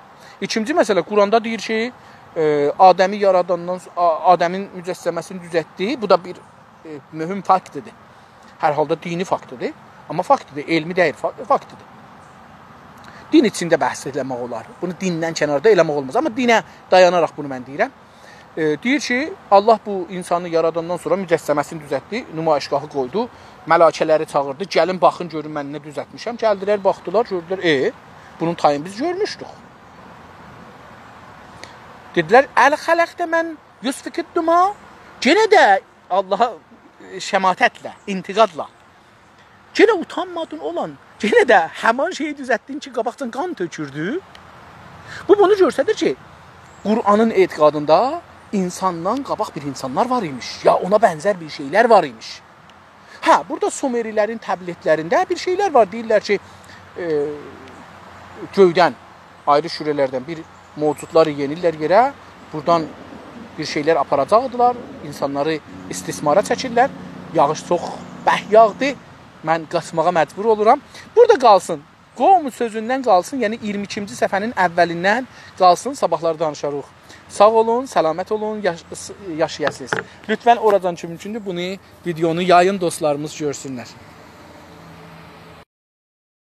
ایکینجی مسئله، قرآندا دئییر کی، ائ، آدمی یاراداندان س-، آ-، آدمین مجسمه‌سینی دوزلتدی. بو دا بیر، ائ، مهم فاکتدیر. هر حالدا دینی فاکتدیر. آمما فاکتدیر، علمی دئییل، فا-، فاکتدیر. دین ایچینده بحث ائله‌مک اولار. بونو دیندن کناردا ائله‌مک اولماز. آمما دینه دایاناراق بونو من دئییرم. ائ، دئییر کی، الله بو اینسانی یاراداندان سونرا مجسمه‌سینی دوزلتدی، نمایشگاهی قویدو، ملائکه‌لری چاغیردی، «گلین باخین، گؤرون من نه دوزلتمیشم.» گلدیلر، باخدیلار، گؤردولر، ائ، بونون تایینی بیز گؤرموشدوک. دئدیلر، «الخلقت من یسفک الدماء؟» یئنه ده اللها، ائ، شماتتله، انتقادلا. یئنه اوتانمادین اولان، یئنه ده همان شئیی دوزلتدین کی، قاباقجان قان تؤکوردو. بو بونو گؤستریر کی، قرآنین اعتقادیندا اینساندان قاباق بیر اینسانلار وار ایمیش، یا اونا بنزر بیر شئیلر وار ایمیش. هه، بورادا سومری‌لرین تبلتلرینده بیر شئیلر وار، دئییرلر کی، ائ، گؤیدن، آیری شوره‌لردن بیر موجودلار یئنیرلر یئره، بورادان بیر شئیلر آپاراجاقدیلار، اینسانلاری استثمارا چکیرلر. یاغیش چوخ برک یاغدی، من قاچماغا مجبور اولورام. بورادا قالسین، قوم سؤزوندن قالسین، یعنی اییرمی ایکینجی صفحه‌نین اولیندن قالسین، صاباحلار دانیشاریق. ساغ اولون، سلامت اولون، یاش-، یاشایاسینیز. لطفاً اوراجان کی مومکوندور، بونو، ویدئونو یایین، دوستلاریمیز گؤرسونلر.